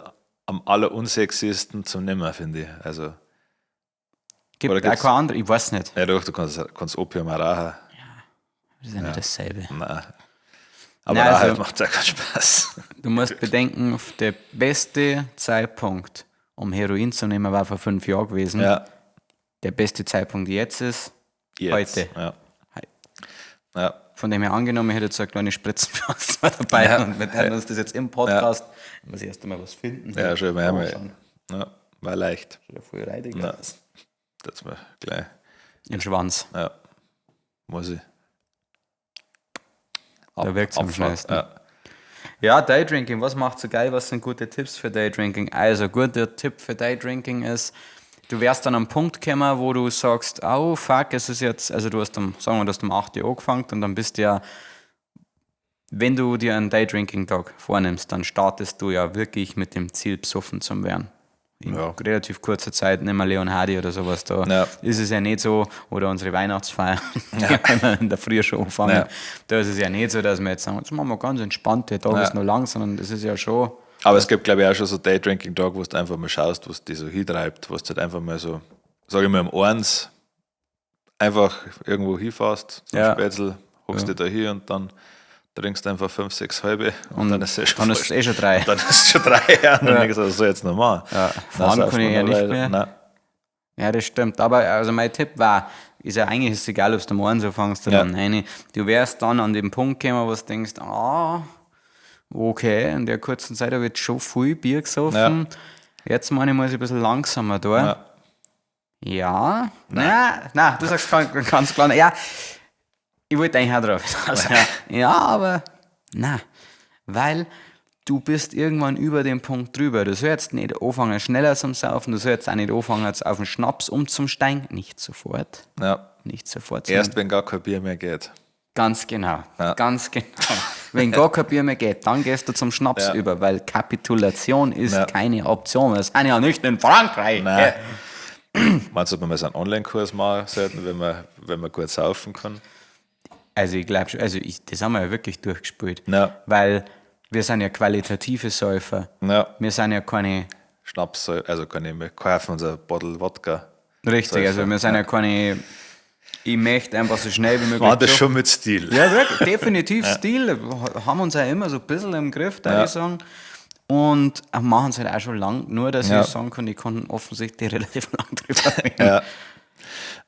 S1: am allerunsexiesten zum Nimmer, finde ich. Also,
S2: Gibt
S1: oder
S2: auch
S1: gibt's-
S2: kein anderes, ich weiß nicht.
S1: ja doch, du kannst Opium auch rauchen.
S2: Das ist ja nicht dasselbe.
S1: Nein. Aber
S2: Nein,
S1: Rauchen
S2: also-
S1: macht ja keinen Spaß.
S2: Du musst bedenken, der beste Zeitpunkt, um Heroin zu nehmen, war vor 5 Jahren gewesen.
S1: Ja,
S2: Der beste Zeitpunkt jetzt ist,
S1: jetzt.
S2: Heute.
S1: Ja.
S2: Heu-
S1: Ja.
S2: Von dem her angenommen, ich hätte jetzt so eine kleine Spritzenfass dabei
S1: Ja.
S2: und wir werden uns das jetzt im Podcast. Ich muss erst einmal was finden.
S1: Ja, schon mal.
S2: Oh,
S1: einmal.
S2: schon.
S1: Ja, war leicht.
S2: Schon voll reidig
S1: Ja.
S2: aus.
S1: Das mal gleich.
S2: In den Schwanz.
S1: Ja. Muss ich.
S2: Da wirkt's am
S1: Abfahrt.
S2: schnellsten.
S1: Ja.
S2: Ja, Daydrinking, was macht so geil? Was sind gute Tipps für Daydrinking? Also, guter Tipp für Daydrinking ist, du wärst dann am Punkt gekommen, wo du sagst, oh fuck, es ist jetzt, also du hast um, sagen wir, du hast um 8 Uhr angefangen und dann bist du ja, wenn du dir einen Daydrinking-Tag vornimmst, dann startest du ja wirklich mit dem Ziel, besoffen zu werden. In
S1: Ja.
S2: relativ kurzer Zeit, nehmen wir Leon Hardy oder sowas da,
S1: Ja.
S2: ist es ja nicht so, oder unsere Weihnachtsfeier, die wir in der Früh schon anfangen,
S1: Ja.
S2: da ist es ja nicht so, dass wir jetzt sagen, jetzt machen wir ganz entspannt, der Tag
S1: Ja.
S2: ist noch lang, sondern das ist ja schon,
S1: Aber es gibt, glaube ich, auch schon so Daydrinking-Tag, wo du einfach mal schaust, was dich so hintreibt, wo du halt einfach mal so, sag ich mal, um eins einfach irgendwo hinfährst, zum
S2: Ja.
S1: Spätzl, hockst dich da hin und dann trinkst du einfach fünf, sechs halbe und, dann ist es schon
S2: dann ist es eh schon drei.
S1: Dann ist es schon 3 ja. Und dann denkst du, was soll ich jetzt noch machen?
S2: Ja, fahren
S1: Dann
S2: kann ich ja
S1: sauft man
S2: nicht
S1: noch
S2: mehr.
S1: weiter. Nein.
S2: Ja, das stimmt. Aber also mein Tipp war, ist ja eigentlich ist egal, ob du morgen so fängst oder
S1: Ja.
S2: um 9. Du wärst dann an dem Punkt gekommen, wo du denkst, ah, okay, in der kurzen Zeit habe ich jetzt schon viel Bier gesoffen. Jetzt meine ich, muss ich ein bisschen langsamer tun.
S1: Ja.
S2: Ja. Nein, nein, du sagst ganz, ganz klar, ja, ich wollte eigentlich auch drauf. hinaus, ja. Ja, aber nein, weil du bist irgendwann über den Punkt drüber. Du sollst nicht anfangen, schneller zum Saufen, du sollst auch nicht anfangen, jetzt auf den Schnaps umzusteigen. Nicht sofort.
S1: Ja.
S2: Nicht sofort.
S1: Erst wenn gar kein Bier mehr geht.
S2: Ganz genau.
S1: Ja.
S2: Ganz genau. Wenn gar kein Bier mehr geht, dann gehst du zum Schnaps
S1: Ja.
S2: über, weil Kapitulation ist
S1: Ja.
S2: keine Option. Das sind ja nicht in Frankreich.
S1: Nein. Meinst du, ob wir mal so einen Online-Kurs machen sollten, wenn man gut saufen kann?
S2: Also ich glaube schon, also ich, das haben wir ja wirklich durchgespielt.
S1: Ja.
S2: Weil wir sind ja qualitative Säufer.
S1: Ja.
S2: Wir sind ja keine.
S1: Schnaps, also keine, wir kaufen uns ein Bottle Wodka.
S2: Richtig,
S1: Säufer.
S2: also wir sind ja keine. Ich möchte einfach so schnell wie möglich.
S1: War das
S2: besoffen.
S1: schon mit Stil?
S2: Ja, wirklich, definitiv Stil. Haben uns ja immer so ein bisschen im Griff, da
S1: Ja.
S2: ich sagen. Und machen es halt auch schon lang, nur dass
S1: Ja.
S2: ich sagen kann, ich kann offensichtlich relativ lang drüber reden.
S1: Ja.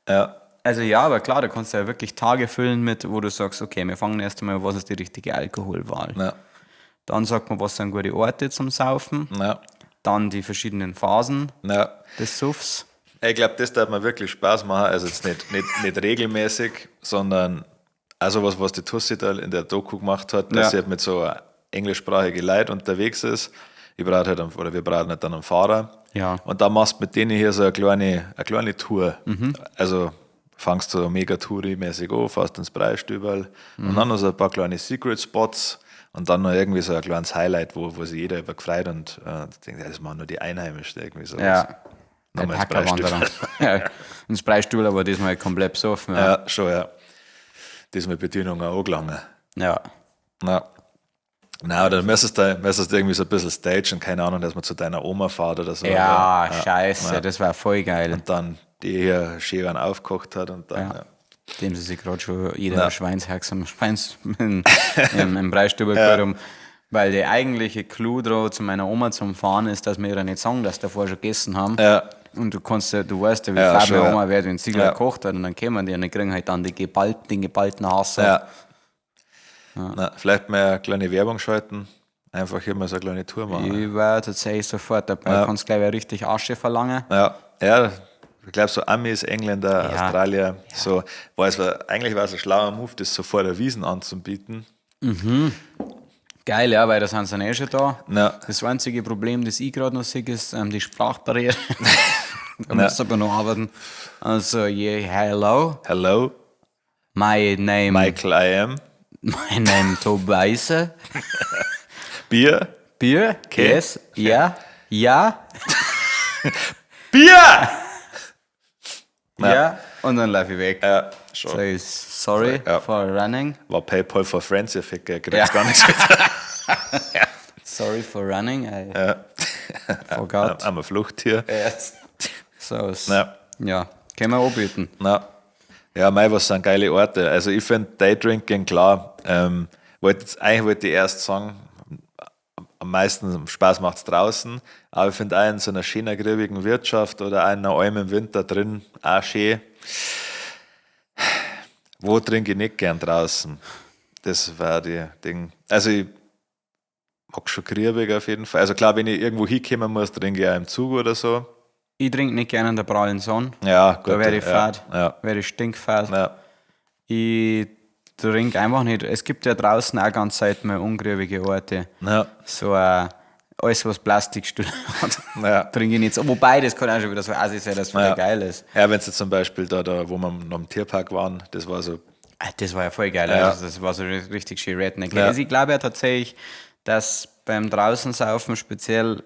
S1: Ja.
S2: Also ja, aber klar, da kannst du ja wirklich Tage füllen mit, wo du sagst, okay, wir fangen erst einmal, was ist die richtige Alkoholwahl.
S1: Ja.
S2: Dann sagt man, was sind gute Orte zum Saufen.
S1: Ja.
S2: Dann die verschiedenen Phasen
S1: Ja.
S2: des Suffs.
S1: Ich glaube, das darf mir wirklich Spaß machen. Also jetzt nicht regelmäßig, sondern also was, was die Tussi da in der Doku gemacht hat, dass
S2: Ja.
S1: sie halt mit so englischsprachigen Leuten unterwegs ist. Ich brauche halt, einen, oder wir brauchen halt dann einen Fahrer.
S2: Ja.
S1: Und dann machst du mit denen hier so eine kleine Tour. Also fangst du mega Touri-mäßig an, fährst ins Breistüberl und dann noch so ein paar kleine Secret Spots und dann noch irgendwie so ein kleines Highlight, wo sich jeder über gefreut und denkt, ja, das machen nur die Einheimischen irgendwie so.
S2: Ja.
S1: Nochmal ins
S2: Alpaka-Wanderung. Ja, ins Breistübel, aber diesmal komplett besoffen. Ja.
S1: Ja, schon, ja. Das mit Bedienung auch angelangen.
S2: Ja.
S1: Na. Na, oder müsstest du, müsstest du irgendwie so ein bisschen stagen, keine Ahnung, dass man zu deiner Oma fährt oder so.
S2: Ja,
S1: Aber,
S2: scheiße,
S1: Ja.
S2: das war voll geil.
S1: Und dann die hier schön aufgekocht hat und dann,
S2: Ja.
S1: ja.
S2: Dem sie sich gerade schon jeder
S1: Ja.
S2: Schweinshax am Schweins im Breistübel ja. haben. Weil der eigentliche Clou drauf zu meiner Oma zum Fahren ist, dass wir ihr nicht sagen, dass davor schon gegessen haben.
S1: Ja.
S2: Und du kannst ja, du weißt ja, wie
S1: Ja,
S2: ja,
S1: schon,
S2: meine
S1: ja.
S2: Oma wird, wenn sie
S1: Ja.
S2: gekocht hat und dann kommen die und dann kriegen halt dann die geballten, den geballten Hass.
S1: Ja. Na, vielleicht mal eine kleine Werbung schalten. Einfach hier mal so eine kleine Tour machen.
S2: Ich war tatsächlich sofort dabei.
S1: Ja.
S2: Du kannst gleich richtig Asche verlangen.
S1: Ja, ja, ich glaube so Amis, Engländer,
S2: Ja.
S1: Australier, so, war es war, eigentlich war es ein schlauer Move, das so vor der Wiesn anzubieten.
S2: Geil, ja, weil da sind sie dann eh schon da.
S1: Ja.
S2: Das einzige Problem, das ich gerade noch sehe, ist die Sprachbarriere. Da
S1: Ja.
S2: muss aber noch arbeiten. Also, yeah, hello,
S1: Hello,
S2: my name,
S1: Michael I am.
S2: my name Tobias.
S1: Bier.
S2: Bier?
S1: Okay.
S2: Yes, ja, ja,
S1: Bier!
S2: ja. Und dann laufe ich weg.
S1: Ja, schon.
S2: So ich, sorry
S1: Ja.
S2: for running.
S1: War PayPal for Friends, ihr Ficker, kriegst
S2: Ja.
S1: gar nichts mit.
S2: Sorry for running, I forgot.
S1: Einmal Fluchttier.
S2: Yes. So, es,
S1: Ja.
S2: ja, können wir anbieten.
S1: Na. Ja, mei, was sind geile Orte. Also ich finde Daydrinking, klar, wollte jetzt, eigentlich wollte ich erst sagen, am meisten Spaß macht es draußen, aber ich finde auch in so einer schönen, grübigen Wirtschaft oder auch in einer Alm im Winter drin, auch schön. Wo trinke ich nicht gern draußen? Das war die Ding. Also ich mag schon grübig auf jeden Fall. Also klar, wenn ich irgendwo hinkommen muss, trinke ich auch im Zug oder so.
S2: Ich trinke nicht gerne in der prallen Sonne.
S1: Ja, gut.
S2: Da werde ich
S1: ja,
S2: fad.
S1: Ja,
S2: Werde ich stinkfad.
S1: ja,
S2: Ich trinke einfach nicht. Es gibt ja draußen auch ganz selten mal ungrübige Orte.
S1: ja.
S2: So alles, was Plastikstühle hat,
S1: Ja.
S2: trinke ich nicht. so. Wobei, das kann auch schon wieder so assi sein, dass es voll
S1: Ja.
S2: geil ist.
S1: Ja, wenn sie zum Beispiel da, wo wir noch im Tierpark waren, das war so,
S2: Ah, das war ja voll geil.
S1: Ja.
S2: Also, das war so richtig schön Redneck.
S1: Ja.
S2: Also ich glaube ja tatsächlich, dass beim Draußensaufen speziell,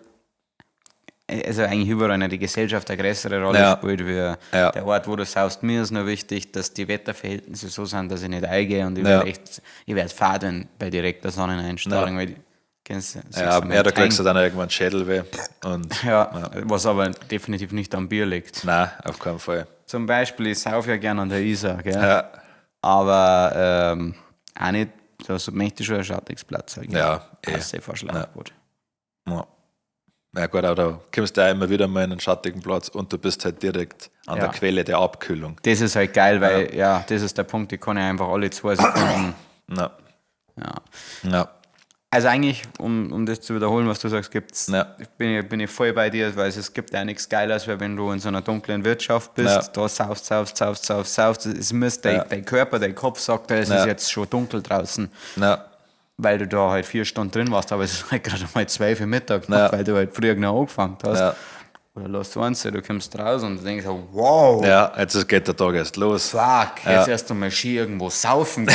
S2: also eigentlich überall in die Gesellschaft eine größere Rolle
S1: Ja.
S2: spielt, wie
S1: Ja.
S2: der Ort, wo du saust. Mir ist nur wichtig, dass die Wetterverhältnisse so sind, dass ich nicht eingehe und ich
S1: Ja.
S2: werde echt, ich werde fad, wenn bei direkter Sonneneinstrahlung,
S1: Ja.
S2: weil die, kennst du, siehst
S1: ja,
S2: du
S1: ja, da
S2: mein
S1: kriegst du
S2: Tein.
S1: dann irgendwann Schädelweh. Und
S2: Ja, was aber definitiv nicht am Bier liegt.
S1: nein, auf keinen Fall.
S2: Zum Beispiel, ich sauf ja gerne an der Isar, gell?
S1: Ja,
S2: Aber auch nicht, da möchte ich schon ein Schattigsplatz haben.
S1: Ja, eh.
S2: Außer vor Schlauchboot.
S1: ja. Ja gut, aber da kommst du auch immer wieder mal in einen schattigen Platz und du bist halt direkt an
S2: Ja.
S1: der Quelle der Abkühlung.
S2: Das ist halt geil, weil, ja, das ist der Punkt, ich kann ja einfach alle 2 Sekunden.
S1: Ja,
S2: Ja.
S1: ja,
S2: Also eigentlich, um das zu wiederholen, was du sagst, gibt's,
S1: Ja.
S2: bin ich voll bei dir, weil es gibt ja nichts Geileres, als wenn du in so einer dunklen Wirtschaft bist,
S1: Ja.
S2: da saufst, saufst, saufst, saufst, saufst. Es müsste
S1: Ja.
S2: dein Körper, dein Kopf sagt, es
S1: Ja.
S2: ist jetzt schon dunkel draußen.
S1: ja,
S2: Weil du da halt 4 Stunden drin warst, aber es ist halt gerade mal 12 Uhr Mittag,
S1: Ja.
S2: weil du halt früher genau angefangen hast.
S1: Ja.
S2: Oder lass du eins, du kommst raus und denkst, so, wow,
S1: ja, jetzt geht der Tag erst los.
S2: fuck, jetzt erst einmal schön irgendwo saufen.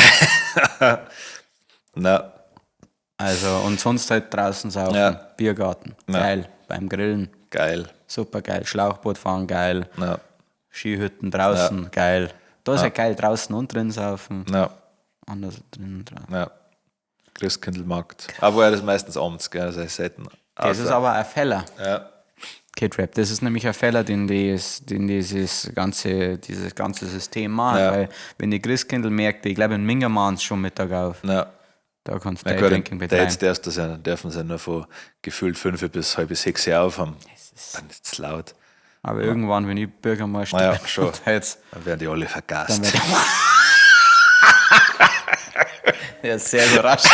S1: Na,
S2: also, und sonst halt draußen saufen,
S1: Ja.
S2: Biergarten,
S1: Ja.
S2: geil, beim Grillen,
S1: geil.
S2: super geil, Schlauchboot fahren, geil,
S1: Ja,
S2: Skihütten draußen, geil. Da ist ja geil, draußen und drin saufen
S1: ja.
S2: anders drin. Dran.
S1: Ja. Christkindlmarkt. Aber er ist meistens abends, gell? Das ist selten.
S2: Das ist aber ein Feller.
S1: Ja.
S2: Kid Rap, das ist nämlich ein Fehler, den dieses ganze System macht.
S1: Ja.
S2: Weil, wenn die Christkindlmärkte, ich glaube, in Minga machen sie schon Mittag auf.
S1: Ja.
S2: Da kannst du
S1: Ja, gut,
S2: Daydrinking
S1: da
S2: betreiben.
S1: jetzt darfst das ja, dürfen sie ja nur von gefühlt 5 bis 5:30 aufhaben. Dann ist es laut.
S2: Aber irgendwann, wenn ich Bürgermeister
S1: Ja,
S2: bin,
S1: schon.
S2: und jetzt,
S1: Dann werden die alle vergast.
S2: dann ja, sehr überraschend.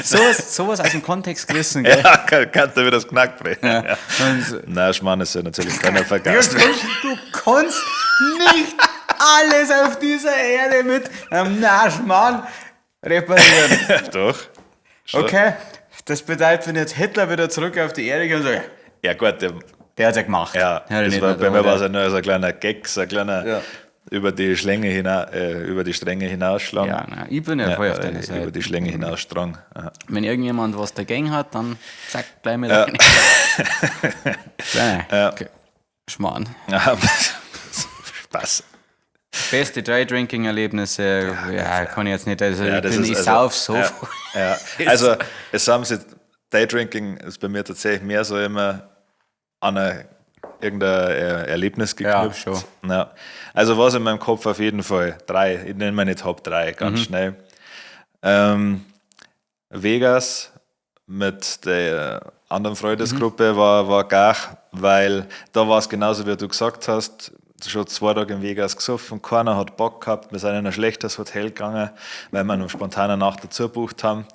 S2: Sowas aus dem Kontext gerissen, gell?
S1: Ja, kann da wieder das Knack brechen.
S2: Ja.
S1: Ja.
S2: Und
S1: Na, Schmarrn, ist ja natürlich keiner vergast.
S2: Du kannst nicht alles auf dieser Erde mit einem Naschmann reparieren.
S1: Doch. Schon.
S2: Okay, das bedeutet, wenn jetzt Hitler wieder zurück auf die Erde kommt und sagt,
S1: Ja, gut, der,
S2: der hat's ja gemacht.
S1: ja,
S2: Ja,
S1: das
S2: nicht
S1: war,
S2: nur
S1: bei mir
S2: der.
S1: war es ja nur so ein kleiner Gag, so ein kleiner
S2: Ja.
S1: über die Stränge hinausschlagen.
S2: Ja, nein, ich bin ja voll auf deiner
S1: Über
S2: Seite.
S1: die Schlänge hinausstrang. Ja.
S2: Wenn irgendjemand was dagegen hat, dann zack, gleich mit rein. Gleich. Okay. Schmarrn.
S1: Ja, Spaß.
S2: Beste Daydrinking-Erlebnisse, ja, kann ich jetzt nicht. Also,
S1: Ja,
S2: ich
S1: das
S2: bin,
S1: ist
S2: ich
S1: also-
S2: sauf so.
S1: Ja, ja. Also, es haben sie, Daydrinking ist bei mir tatsächlich mehr so immer an irgendein Erlebnis geknüpft.
S2: Ja, schon.
S1: Ja. Also, was in meinem Kopf auf jeden Fall, 3, ich nenne meine Top 3 ganz schnell. Vegas mit der anderen Freundesgruppe war gar, weil da war es genauso, wie du gesagt hast, schon 2 Tage in Vegas gesoffen, keiner hat Bock gehabt, wir sind in ein schlechtes Hotel gegangen, weil wir noch spontan eine Nacht dazu gebucht haben.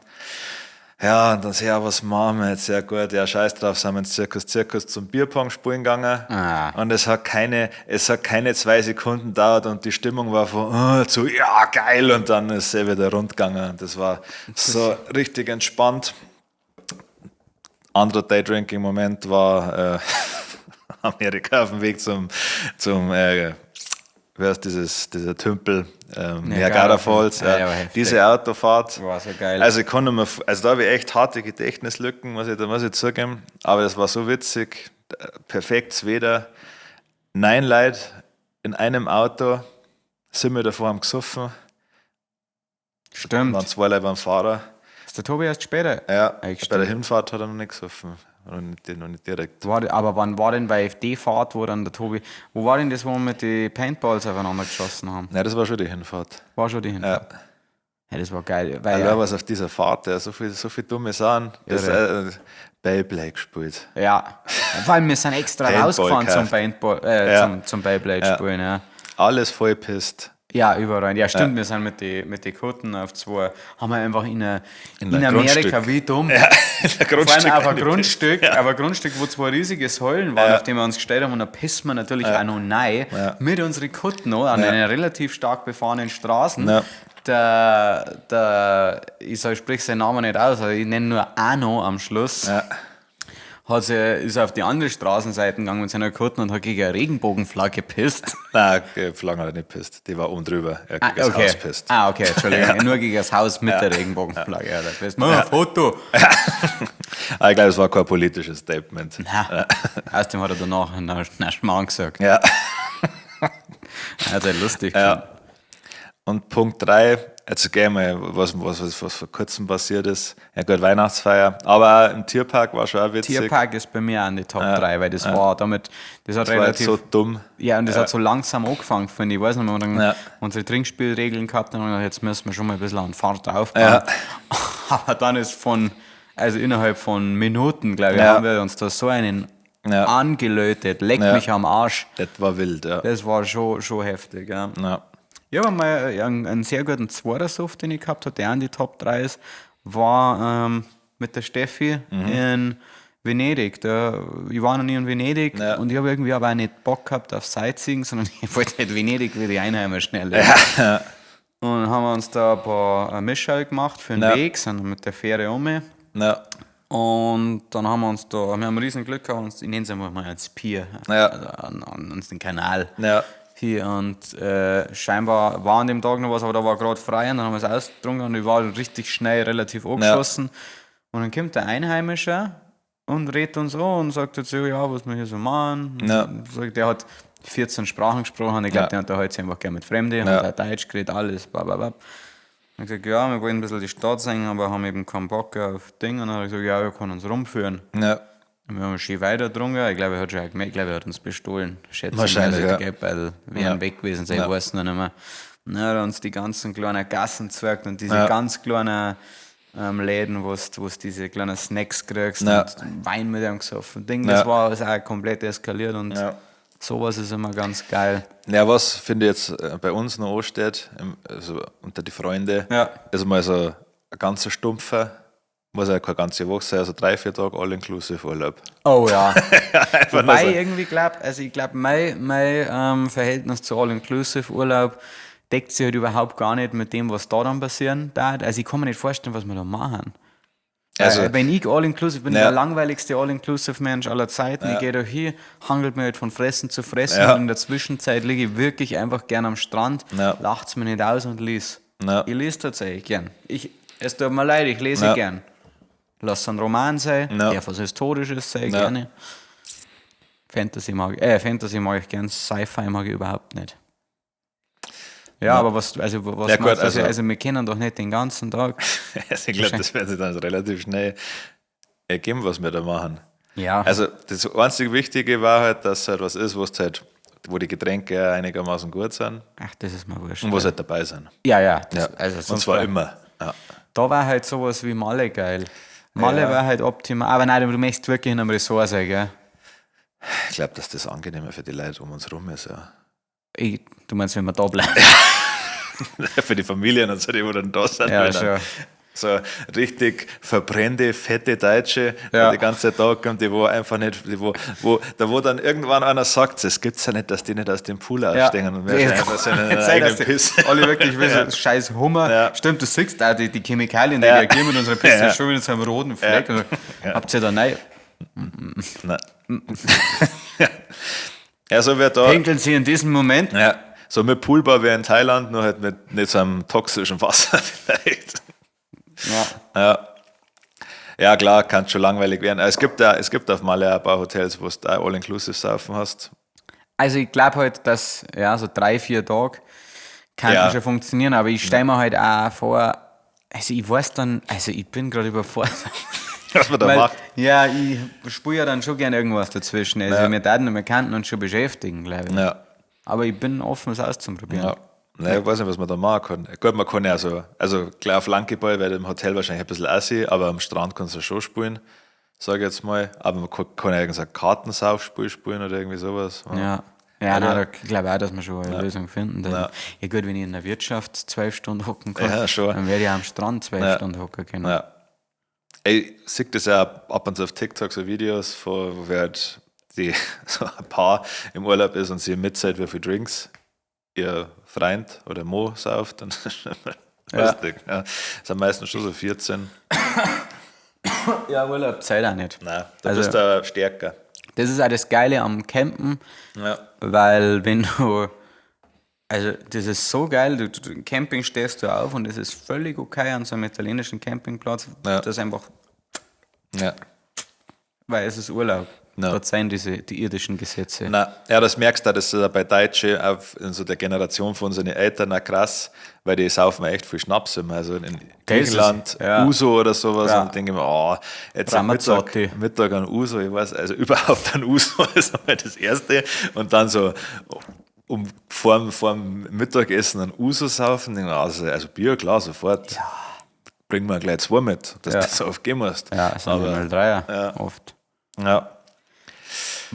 S1: Ja, und dann sehr, ja, was machen wir jetzt? Ja gut, ja scheiß drauf, sind wir ins Zirkus zum Bierpong spielen gegangen.
S2: Ah.
S1: Und es hat keine 2 Sekunden gedauert und die Stimmung war von zu, ja geil, und dann ist sie wieder rund gegangen. Und das war so richtig entspannt. Anderer Daydrinking-Moment war Amerika auf dem Weg zum wer ist dieser Tümpel, Niagara Falls.
S2: Ja,
S1: Ja,
S2: ja, heftig.
S1: diese Autofahrt.
S2: War so geil.
S1: Also ich kann nicht mehr, also da habe ich echt harte Gedächtnislücken, muss ich zugeben. Aber das war so witzig, perfektes Wetter. 9 Leute in einem Auto, sind wir davor am gesoffen.
S2: Stimmt.
S1: Waren 2 Leute beim Fahrer.
S2: Ist der Tobi erst später?
S1: Ja,
S2: Eigentlich
S1: bei der Hinfahrt hat er noch nicht gesoffen. Noch nicht direkt.
S2: Aber wann war denn bei die Fahrt, wo dann der Tobi, wo war denn das, wo wir mit den Paintballs aufeinander geschossen haben?
S1: Nein, das war schon die Hinfahrt.
S2: War schon die Hinfahrt.
S1: Ja.
S2: Ja, das war geil. Weil,
S1: Allein was auf dieser Fahrt, ja, so viel dumme Sachen. Das Beyblade gespielt.
S2: ja. Vor allem, wir sind extra
S1: Paintball
S2: rausgefahren zum
S1: gekauft.
S2: Paintball,
S1: Ja.
S2: zum Beyblade spielen, ja.
S1: Alles voll pisst.
S2: Ja, überall. Ja, stimmt, wir sind mit den mit die Kutten auf zwei, haben wir einfach in
S1: ein
S2: Amerika,
S1: Grundstück.
S2: wie dumm.
S1: Ja,
S2: Vor allem auf ein Grundstück, auf ein Grundstück, wo zwei riesige Säulen waren,
S1: Ja.
S2: auf denen wir uns gestellt haben, und da pissen wir natürlich auch noch rein
S1: Ja.
S2: mit unseren Kutten noch an
S1: Ja.
S2: einer relativ stark befahrenen Straßen.
S1: Ja.
S2: Ich sprich seinen Namen nicht aus, also ich nenne nur Arno am Schluss.
S1: Ja.
S2: Ist auf die andere Straßenseite gegangen mit seiner Kutten und hat gegen eine Regenbogenflagge gepisst.
S1: Nein, Flagge hat er nicht pisst. Die war oben drüber. Er hat
S2: Ah,
S1: gegen das
S2: okay.
S1: Haus pisst.
S2: Ah, okay, Entschuldigung. Nur gegen das Haus mit der Regenbogenflagge. Ja, da pisst. Mach ein Foto.
S1: Aber ich glaube, es war kein politisches Statement.
S2: Na, außerdem hat er danach einen Schmarrn gesagt.
S1: Ja.
S2: Also lustig.
S1: Ja. Und Punkt 3, jetzt gehen wir, was vor kurzem passiert ist. Ja gut, Weihnachtsfeier. Aber auch im Tierpark war schon auch witzig.
S2: Tierpark ist bei mir auch in die Top 3, weil das war damit, das hat
S1: Das war jetzt
S2: relativ,
S1: so dumm.
S2: ja, und das hat so langsam angefangen, finde ich. Ich weiß nicht, wir haben dann
S1: Ja.
S2: unsere Trinkspielregeln gehabt und haben gedacht, jetzt müssen wir schon mal ein bisschen an Fahrt aufbauen.
S1: Ja.
S2: Aber dann ist innerhalb von Minuten, glaube ich,
S1: Ja.
S2: haben wir uns da so einen
S1: Ja.
S2: angelötet. Leck
S1: Ja.
S2: mich am Arsch.
S1: Das war wild, ja.
S2: Das war schon heftig, ja.
S1: Ja.
S2: Ich habe mal einen sehr guten Zweiersuff, den ich gehabt habe, der an die Top 3 ist, war mit der Steffi in Venedig. Ich war noch nie in Venedig
S1: Ja.
S2: und ich habe irgendwie aber auch nicht Bock gehabt auf Sightseeing, sondern ich wollte halt Venedig wie die Einheimischen erleben. Und dann haben wir uns da ein paar Mischall gemacht für den
S1: Ja.
S2: Weg, sind mit der Fähre um.
S1: Ja.
S2: Und dann haben wir uns da, wir haben ein riesen Glück gehabt, uns, ich nenne es einfach mal ans Pier,
S1: Ja.
S2: also an uns den Kanal.
S1: Ja.
S2: Hier und scheinbar war an dem Tag noch was, aber da war gerade frei und dann haben wir es ausgetrunken und ich war richtig schnell relativ angeschossen. Und dann kommt der Einheimische und redet uns an und sagt dazu, ja, was wir hier so machen.
S1: Ja.
S2: Und sagt, der hat 14 Sprachen gesprochen. Ich glaube,
S1: Ja.
S2: der unterhält sich einfach gerne mit Fremden,
S1: Ja.
S2: hat auch Deutsch geredet, alles, bla bla bla. Und gesagt, ja, wir wollen ein bisschen die Stadt sehen, aber haben eben keinen Bock auf Ding. Und dann hat er gesagt, ja, wir können uns rumführen.
S1: Ja.
S2: Und wir haben schön weiter getrunken. Ich glaube, er hat schon gemerkt, ich glaube, er hat uns bestohlen. Schätze
S1: Wahrscheinlich,
S2: ich mal,
S1: ja.
S2: also die Geldbeutel wären
S1: Ja.
S2: weg gewesen, sein, ich
S1: Ja.
S2: weiß noch nicht mehr. Und dann hat er uns die ganzen kleinen Gassen gezeigt und diese
S1: Ja.
S2: ganz kleinen Läden, wo du diese kleinen Snacks kriegst
S1: Ja.
S2: und Wein mit ihm gesoffen. Ding, das
S1: Ja.
S2: war alles auch komplett eskaliert und
S1: Ja.
S2: sowas ist immer ganz geil.
S1: Ja, was finde ich jetzt bei uns noch ansteht, also unter die Freunde,
S2: Ja.
S1: ist mal so ein ganzer Stumpfer, muss ja keine ganze Woche sein, also 3, 4 Tage all-inclusive Urlaub.
S2: Oh ja.
S1: Einfach nur
S2: Wobei
S1: so.
S2: ich irgendwie glaube, also ich glaube, mein Verhältnis zu All-Inclusive-Urlaub deckt sich halt überhaupt gar nicht mit dem, was da dann passieren darf. Also ich kann mir nicht vorstellen, was wir da machen.
S1: Also,
S2: Wenn ich All-Inclusive bin,
S1: Ja.
S2: der langweiligste All-Inclusive-Mensch aller Zeiten. Ich gehe da hier, hangelt mir halt von Fressen zu Fressen
S1: Ja.
S2: und in der Zwischenzeit liege ich wirklich einfach gern am Strand,
S1: Ja.
S2: lacht's mir nicht aus und lies.
S1: Ja.
S2: Ich lese tatsächlich gern. Es tut mir leid, ich lese
S1: Ja.
S2: gern. Lass es ein Roman sein,
S1: Ja.
S2: der was Historisches sein,
S1: Ja.
S2: gerne. Fantasy mag ich gern, Sci-Fi mag ich überhaupt nicht. Ja, aber was, also, was
S1: Ja, gut,
S2: meinst du? Also,
S1: also-
S2: also wir kennen doch nicht den ganzen Tag.
S1: also ich glaube, das wird sich dann relativ schnell ergeben, was wir da machen.
S2: Ja.
S1: Also das einzig Wichtige war halt, dass halt was ist, wo's halt, wo die Getränke einigermaßen gut sind
S2: Ach, das ist mir wurscht.
S1: und wo sie halt dabei sind.
S2: Ja, ja. Das,
S1: Ja.
S2: Also
S1: Und
S2: sonst
S1: zwar
S2: war,
S1: immer. Ja.
S2: Da war halt sowas wie Malle geil. Malle
S1: Ja.
S2: war halt optimal. Aber nein, du möchtest wirklich in einem Resort sein, gell?
S1: Ich glaube, dass das angenehmer für die Leute um uns rum ist, ja.
S2: Du meinst, wenn wir da bleiben?
S1: Für die Familien und so, die wo dann da sind.
S2: Ja,
S1: wenn dann
S2: schon.
S1: So richtig verbrennte, fette Deutsche,
S2: Ja.
S1: die den ganzen Tag und die wo einfach nicht, die wo, wo, da wo dann irgendwann einer sagt, es gibt's ja nicht, dass die nicht aus dem Pool ausstehen und wir
S2: Ja.
S1: sind einfach so in
S2: Jetzt
S1: einer
S2: sei das
S1: eigenen
S2: die-
S1: Pisse.
S2: Alle wirklich wissen, scheiß Hummer.
S1: Ja.
S2: Stimmt, du siehst auch die Chemikalien, die
S1: Ja.
S2: reagieren mit unserer Pisse
S1: Ja.
S2: schon wieder zu einem roten Fleck. Und so, Habt ihr da nein?
S1: Nein. ja, so wird da.
S2: Pinkeln sie in diesem Moment?
S1: Ja, so mit Poolbar wie in Thailand, nur halt mit nicht so einem toxischen Wasser vielleicht.
S2: Ja.
S1: Ja. Ja, klar, kann schon langweilig werden. Es gibt auf Malle auch ein paar Hotels, wo du da All-Inclusive saufen hast.
S2: Also ich glaube halt, dass ja, so 3, 4 Tage kann
S1: Ja.
S2: schon funktionieren, aber ich stelle mir halt auch vor, also ich weiß dann, also ich bin gerade überfordert.
S1: Was man da
S2: Weil,
S1: macht.
S2: ja, ich spüre ja dann schon gerne irgendwas dazwischen. Also
S1: Ja.
S2: wir taten und wir kannten uns schon beschäftigen, glaube ich.
S1: Ja.
S2: Aber ich bin offen, es auszuprobieren.
S1: Ja. Naja, ich weiß nicht, was man da machen kann. Gut, man kann ja so, also klar, Flankeball wäre im Hotel wahrscheinlich ein bisschen assi, aber am Strand kannst du schon spielen, sage ich jetzt mal. Aber man kann ja irgend so ein Kartensaufspiel spielen oder irgendwie sowas.
S2: Ja. Ja,
S1: Oder?
S2: nein, da glaube ich auch, dass wir schon eine Lösung finden. Denn,
S1: Ja.
S2: ja. gut, wenn ich in der Wirtschaft 12 Stunden hocken kann,
S1: Ja, schon.
S2: dann werde ich auch am Strand 12
S1: Ja.
S2: Stunden hocken können.
S1: Ja. Ey, ich sehe das ja ab und zu auf TikTok so Videos, von, wo wer halt die, so ein Paar im Urlaub ist und sie mitzählt, wie viele Drinks ihr Freund oder Mo sauft. Dann ist schon immer
S2: Ja.
S1: lustig. Ja. Das sind meistens schon so 14.
S2: Ja, Urlaub zählt auch nicht.
S1: Nein, da
S2: Also-
S1: bist du stärker.
S2: Das ist auch das Geile am Campen,
S1: Ja.
S2: weil wenn du, also das ist so geil, du im Camping stehst du auf und es ist völlig okay an so einem italienischen Campingplatz,
S1: Ja.
S2: das einfach,
S1: Ja.
S2: weil es ist Urlaub.
S1: Ja.
S2: Dort sind die irdischen Gesetze.
S1: Na, ja, das merkst du, auch, das ist ja bei Deutschen auch in so der Generation von unseren Eltern auch krass, weil die saufen echt viel Schnaps immer. Also in
S2: Das ist-
S1: Griechenland,
S2: ja.
S1: Uso oder sowas.
S2: Ja.
S1: Und denke ich mir, oh, jetzt am
S2: Ramazzotti.
S1: Mittag an Uso, ich weiß, also überhaupt an Uso ist einmal das Erste. Und dann so um vorm Mittagessen an Uso saufen, denk ich mir, also Bier, klar, sofort. Bring mir gleich zwei mit, dass
S2: Ja.
S1: du so oft gehen musst.
S2: Ja, es sind
S1: Aber,
S2: 03er
S1: ja.
S2: oft.
S1: ja.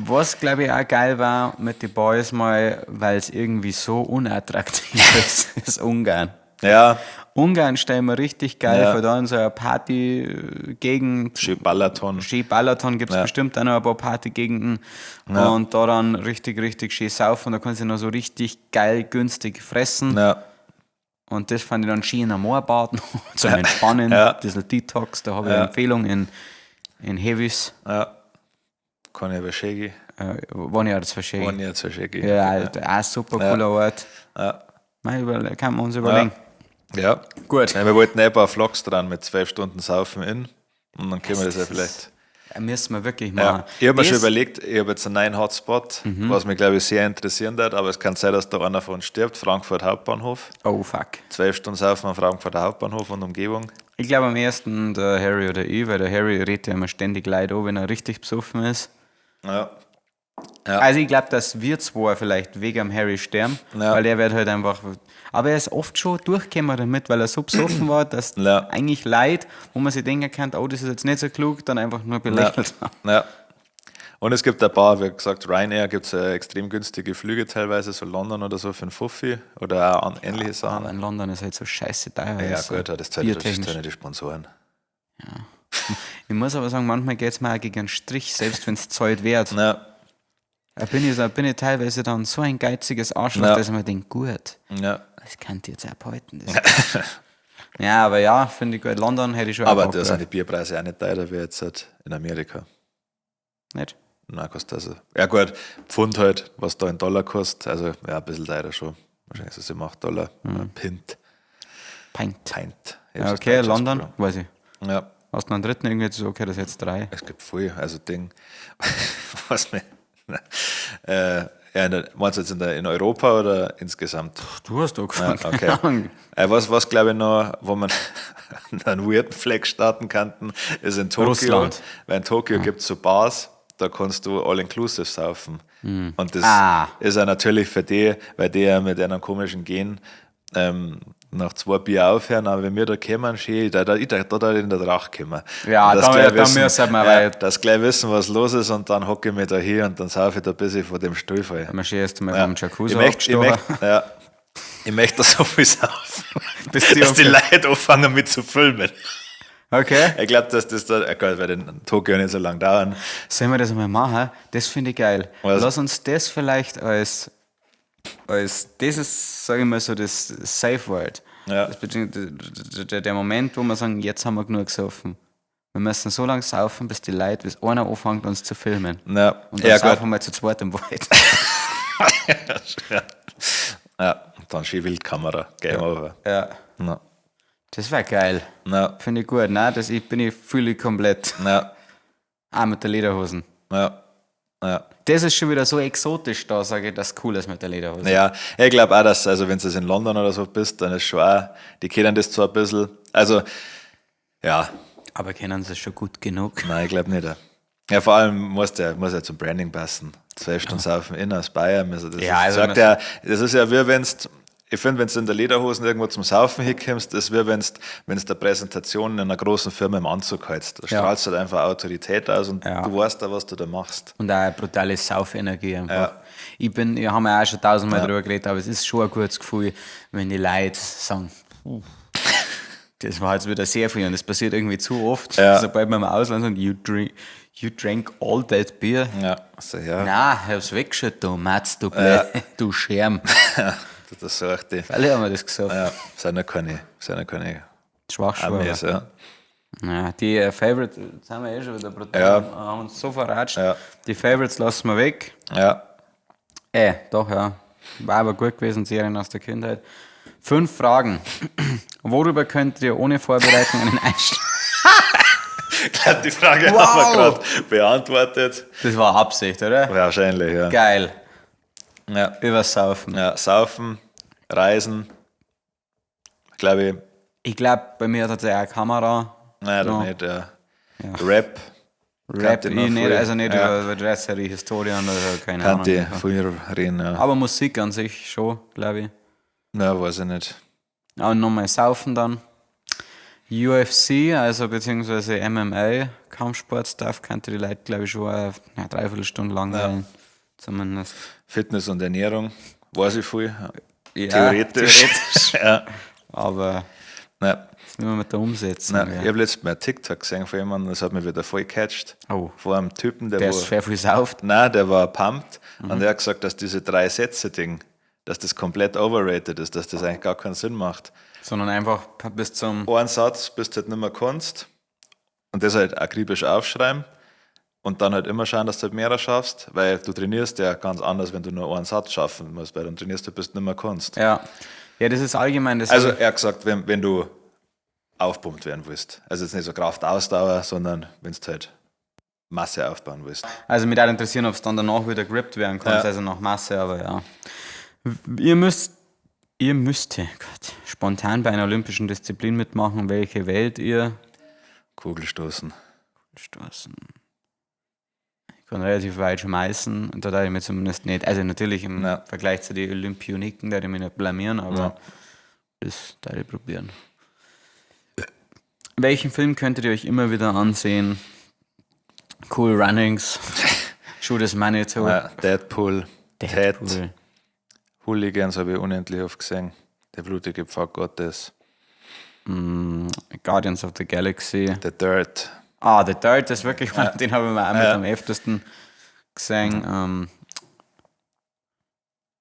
S2: Was, glaube ich, auch geil war mit den Boys mal, weil es irgendwie so unattraktiv ist, ist Ungarn.
S1: Ja,
S2: Ungarn stellen wir richtig geil
S1: Ja.
S2: vor, da in so einer Party-Gegend.
S1: schön Balaton.
S2: Schön Balaton gibt es
S1: Ja.
S2: bestimmt auch noch ein paar Partygegenden. Und da dann richtig, richtig schön saufen. Da kannst du noch so richtig geil günstig fressen.
S1: Ja.
S2: Und das fand ich dann schön am Moor baden, zum Entspannen,
S1: Ja.
S2: ein bisschen Detox. Da habe ich eine Empfehlung in Heavis.
S1: Ja. Kann ich aber Shaggy.
S2: War ich auch das verschenken.
S1: Kann ich jetzt Shaggy.
S2: Ja, Alter, auch super cooler Ort.
S1: Ja.
S2: Mal kann man uns überlegen.
S1: Ja.
S2: Gut.
S1: Ja, wir wollten eh ein paar Vlogs dran mit 12 Stunden Saufen in. Und dann können wir das ja vielleicht.
S2: Müssen wir wirklich machen.
S1: Ja. Ich habe mir schon
S2: Das-
S1: überlegt, ich habe jetzt einen neuen Hotspot, was mich, glaube ich, sehr interessieren wird, aber es kann sein, dass da einer von uns stirbt, Frankfurt Hauptbahnhof.
S2: Oh fuck.
S1: 12 Stunden saufen am Frankfurter Hauptbahnhof und Umgebung.
S2: Ich glaube am ersten der Harry oder ich, weil der Harry redet ja immer ständig Leid an, wenn er richtig besoffen ist.
S1: Ja. Ja.
S2: Also ich glaube, dass wir zwei vielleicht wegen am Harry sterben,
S1: Ja.
S2: weil er wird halt einfach. Aber er ist oft schon durchgekommen damit, weil er so besoffen war, dass
S1: Ja.
S2: eigentlich Leid, wo man sich denken kann, oh, das ist jetzt nicht so klug, dann einfach nur belächelt haben.
S1: Ja. Und es gibt ein paar, wie gesagt, Ryanair gibt es extrem günstige Flüge teilweise, so London oder so für einen Fuffi oder auch ähnliche Sachen.
S2: Aber in London ist halt so scheiße teuer.
S1: Ja,
S2: also
S1: gut, das zahlen das
S2: biertechnisch.
S1: zahlen ja die Sponsoren.
S2: Ich muss aber sagen, manchmal geht es mir auch gegen einen Strich, selbst wenn es zahlt wird.
S1: Ja,
S2: Da bin ich teilweise dann so ein geiziges Arschloch,
S1: Ja.
S2: dass ich mir denke, gut,
S1: ja.
S2: das kann ich jetzt auch behalten. Das ja, aber ja, finde ich gut. London hätte ich schon auch
S1: Aber
S2: Bock
S1: da
S2: drauf.
S1: sind die Bierpreise auch nicht teurer wie jetzt halt in Amerika.
S2: Nicht?
S1: Na, kostet also. Ja, gut, Pfund halt, was da in Dollar kostet. Also, ja, ein bisschen teurer schon. Wahrscheinlich ist es immer 8 Dollar. Ein Pint.
S2: Pint.
S1: Pint.
S2: Mhm. Ja, okay, London, weiß ich.
S1: Ja,
S2: Hast du noch einen dritten irgendwie jetzt so, okay, das ist jetzt drei.
S1: es gibt viel. Also, Ding, was mir. Ja, meinst du jetzt in Europa oder insgesamt?
S2: Du hast angefangen.
S1: Ja, okay. Was glaube ich noch, wo man einen weirden Fleck starten könnten, ist in Tokio.
S2: Russland.
S1: Weil in Tokio gibt es so Bars, da kannst du all-inclusive saufen. Und das ist ja natürlich für die, weil die ja mit einem komischen Gen nach 2 Bier aufhören, aber wenn wir da kommen, schön, da in der Drache kommen.
S2: Ja,
S1: Und das
S2: da-
S1: gleich
S2: da
S1: wissen,
S2: müssen wir
S1: ja,
S2: weit.
S1: das gleich wissen, was los ist, und dann hocke ich mich da hier und dann saufe ich da bis ich vor dem Stuhl falle.
S2: Haben wir schon erst mal
S1: Ja.
S2: vom Jacuzzi
S1: Ich
S2: aufgestochen.
S1: möchte da so viel saufen,
S2: Bis die
S1: dass die
S2: aufhören.
S1: Leute anfangen mit zu filmen.
S2: Okay.
S1: Ich glaube, dass das da, oh Gott, wird in Tokio nicht so lange dauern.
S2: Sollen wir das mal machen? Das finde ich geil.
S1: Was?
S2: Lass uns das vielleicht als das ist, sage ich mal so, das Safe Word.
S1: Ja.
S2: Das bedeutet, der Moment, wo wir sagen, jetzt haben wir genug gesoffen. Wir müssen so lange saufen, bis die Leute, bis einer anfängt, uns zu filmen.
S1: Ja,
S2: Und dann
S1: ja,
S2: saufen
S1: gut.
S2: wir mal zu zweit im Wald.
S1: Ja. Ja, und dann schön Wildkamera. Game over.
S2: Ja.
S1: Na,
S2: Das wäre geil.
S1: na,
S2: Finde ich gut. Nein, das ich, bin ich, fühle ich komplett.
S1: na,
S2: Ah, mit der Lederhosen.
S1: ja, ja.
S2: Das ist schon wieder so exotisch da, sage ich, dass cool ist mit der Lederhose.
S1: Ja, ich glaube auch, dass, also wenn du in London oder so bist, dann ist schon auch, die kennen das zwar ein bisschen, also, ja,
S2: Aber kennen sie es schon gut genug?
S1: nein, ich glaube nicht. Ja, vor allem muss der muss ja zum Branding passen. 12 Stunden saufen in aus Bayern. Also das
S2: Ja,
S1: ist,
S2: also
S1: sagt ja, das ist ja wie wenn's, ich finde, wenn du in der Lederhosen irgendwo zum Saufen hinkommst, ist wie wenn's, wenn's der Präsentation in einer großen Firma im Anzug hältst. Da
S2: Ja.
S1: strahlst du halt einfach Autorität aus und
S2: Ja.
S1: du weißt da, was du da machst.
S2: Und auch eine brutale Saufenergie einfach.
S1: Ja.
S2: Ich bin, ja, haben wir auch schon tausendmal drüber geredet, aber es ist schon ein gutes Gefühl, wenn die Leute sagen, "Puh, das war jetzt wieder sehr viel und das passiert irgendwie zu oft,
S1: Ja.
S2: sobald wir im Ausland sind, you drank all that beer.
S1: Ja, also ja,
S2: Na, ich hab's weggeschüttet, du Matz, du Blöd, du Scherm.
S1: das sagt die.
S2: Alle haben wir das gesagt.
S1: Ja, sind ja keine
S2: Schwachschwaber.
S1: Amis, ja.
S2: Ja, die Favorites, jetzt haben wir eh schon wieder brutal,
S1: Ja.
S2: haben uns so verratscht.
S1: Ja.
S2: Die Favorites lassen wir weg.
S1: Ja,
S2: Doch, ja. War aber gut gewesen, Serien aus der Kindheit. 5 Fragen. Worüber könnt ihr ohne Vorbereitung einen Einstieg?
S1: ich glaube, die Frage
S2: Wow.
S1: haben wir gerade beantwortet.
S2: Das war Absicht, oder?
S1: Wahrscheinlich, ja.
S2: Geil.
S1: Ja.
S2: Übersaufen.
S1: Ja, Saufen, Reisen, glaube ich,
S2: Ich glaube, bei mir hat tatsächlich auch eine Kamera.
S1: nein,
S2: No.
S1: doch nicht, ja. Rap,
S2: Rap,
S1: Kannte
S2: ich
S1: noch
S2: nicht,
S1: viel.
S2: also nicht
S1: Ja.
S2: über Dresserie, Historien oder so, keine
S1: kannte
S2: Ahnung.
S1: viel reden, ja.
S2: Aber Musik an sich schon, glaube ich.
S1: Na, weiß ich nicht.
S2: Ja, und nochmal Saufen dann. UFC, also beziehungsweise MMA, Kampfsport-Stuff, kannte die Leute, glaube ich, schon eine Dreiviertelstunde lang ja. Zumindest.
S1: Fitness und Ernährung, weiß ich viel.
S2: Ja,
S1: Theoretisch.
S2: theoretisch.
S1: ja.
S2: Aber
S1: Nein,
S2: das müssen wir mit der Umsetzung.
S1: nein.
S2: ja.
S1: Ich habe letztes Mal TikTok gesehen von jemandem, das hat mich wieder voll gecatcht.
S2: Oh.
S1: Von einem Typen, der,
S2: Der
S1: wo,
S2: ist sehr viel sauft.
S1: Nein, der war pumped und der hat gesagt, dass diese 3-Sätze-Ding, dass das komplett overrated ist, dass das eigentlich gar keinen Sinn macht.
S2: Sondern einfach bis zum.
S1: Einen Satz, bis du halt nicht mehr kannst und das halt akribisch aufschreiben und dann halt immer schauen, dass du halt mehrer schaffst, weil du trainierst ja ganz anders, wenn du nur einen Satz schaffen musst, weil dann trainierst du, bis du nicht mehr kannst.
S2: Ja. Ja, das ist allgemein. Das
S1: Also er hat gesagt, wenn du aufpumpt werden willst. Also jetzt nicht so Kraftausdauer, sondern wenn du halt Masse aufbauen willst.
S2: Also mich würde interessieren, ob es dann danach wieder gerippt werden kann, also nach Masse, aber ja. Ihr müsst, Gott, spontan bei einer olympischen Disziplin mitmachen. Welche wählt ihr?
S1: Kugelstoßen.
S2: Kugelstoßen. Ich kann relativ weit schmeißen und da darf ich mir zumindest nicht, also natürlich im Vergleich zu den Olympioniken, da ich mich nicht blamieren, aber das darf ich probieren. Welchen Film könntet ihr euch immer wieder ansehen? Cool Runnings, Shoot is Manitou.
S1: Ja, Deadpool, Deadpool. Ted, Hooligans habe ich unendlich oft gesehen. Der blutige Pfad Gottes.
S2: Guardians of the Galaxy.
S1: The Dirt.
S2: Ah, The Dirt ist wirklich, den habe ich mir auch mit am öftesten gesehen.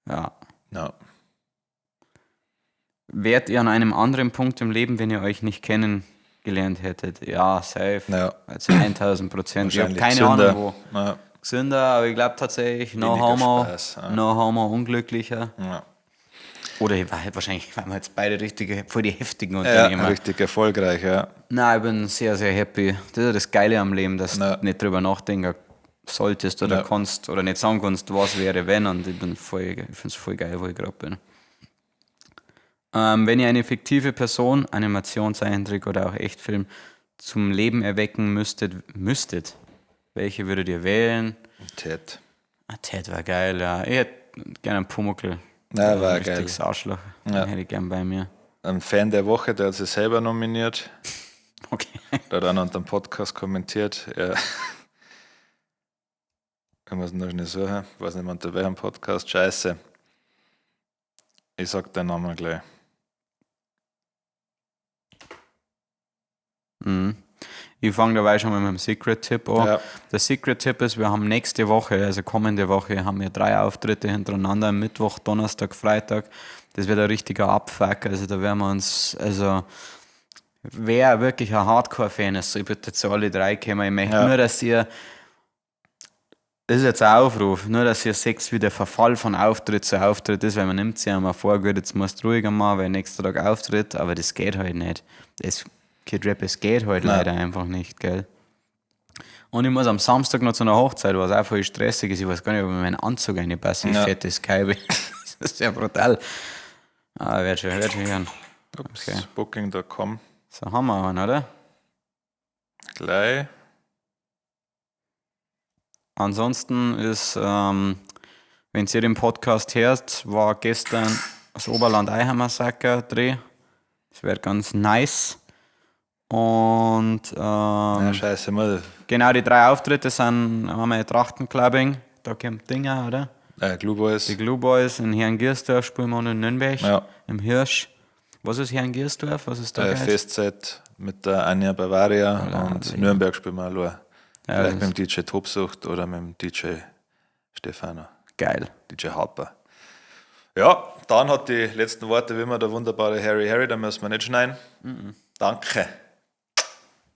S2: Ja.
S1: Ja.
S2: Wärt ihr an einem anderen Punkt im Leben, wenn ihr euch nicht kennengelernt hättet? Ja, safe.
S1: Ja.
S2: Also 1000%. Ich habe keine
S1: gesünder.
S2: Ahnung, wo.
S1: Ja.
S2: Gesünder, aber ich glaube tatsächlich, no
S1: Weniger
S2: homo,
S1: Spaß, ja.
S2: no homo, unglücklicher.
S1: Ja.
S2: Oder ich war halt wahrscheinlich, weil wir jetzt beide richtig, voll die heftigen
S1: Ja,
S2: Unternehmer.
S1: richtig erfolgreich, ja.
S2: Nein, ich bin sehr, sehr happy. Das ist ja das Geile am Leben, dass du nicht drüber nachdenken solltest oder kannst oder nicht sagen kannst, was wäre, wenn. Und ich bin voll, ich finde es voll geil, wo ich gerade bin. Wenn ihr eine fiktive Person, Animation, Zeichentrick oder auch Echtfilm zum Leben erwecken müsstet, welche würdet ihr wählen?
S1: Ted.
S2: Ah, Ted war geil, ja. Ich hätte gerne einen Pumuckl.
S1: Ja, war
S2: Ein
S1: geil.
S2: richtiges Arschloch. Den hätte ich gern bei mir.
S1: Ein Fan der Woche, der hat sich selber nominiert.
S2: Okay.
S1: Der hat auch noch unter dem Podcast kommentiert. Ja. Ich muss noch schnell suchen. Ich weiß nicht mehr unter welchem Podcast. Scheiße. Ich sag den Namen gleich.
S2: Ich fange dabei schon mal mit dem Secret-Tipp an.
S1: Ja.
S2: Der Secret-Tipp ist, wir haben nächste Woche, also kommende Woche, haben wir 3 Auftritte hintereinander, Mittwoch, Donnerstag, Freitag. Das wird ein richtiger Abfuck. Also da werden wir uns, also wer wirklich ein Hardcore-Fan ist, soll bitte zu alle 3 kommen. Ich möchte nur, dass ihr, das ist jetzt ein Aufruf, nur dass ihr seht, wie der Verfall von Auftritt zu Auftritt ist, weil man nimmt sich ja mal vor, gut, jetzt musst du ruhiger machen, weil nächster Tag Auftritt, aber das geht halt nicht. Das Kid Rap, es geht halt leider einfach nicht, gell? Und ich muss am Samstag noch zu einer Hochzeit, was auch voll stressig ist. Ich weiß gar nicht, ob ich meinen Anzug reinpasse. Wie fett das Kalb ist. Das ist ja brutal. Ah, werd schon hören.
S1: Ups,
S2: Okay.
S1: Booking.com.
S2: So, haben wir einen, oder?
S1: Gleich.
S2: Ansonsten ist, wenn ihr den Podcast hört, war gestern das Oberland-Eihammer-Massaker-Dreh. Das wird ganz nice. Und
S1: Ja, scheiße, mal.
S2: genau, die 3 Auftritte sind einmal Trachtenclubbing, da kommt Dinger, oder?
S1: Glue Boys.
S2: Die Glue Boys in Herrengiersdorf spielen wir und in Nürnberg, im Hirsch. Was ist Herrengiersdorf? Was ist da? geil?
S1: Festzeit mit der Anja Bavaria und Nürnberg spielen wir allein.
S2: Ja,
S1: Vielleicht
S2: das
S1: mit dem DJ Tobsucht oder mit dem DJ Stefano.
S2: Geil.
S1: DJ Harper. Ja, dann hat die letzten Worte wie immer der wunderbare Harry Harry, da müssen wir nicht schneiden. Danke.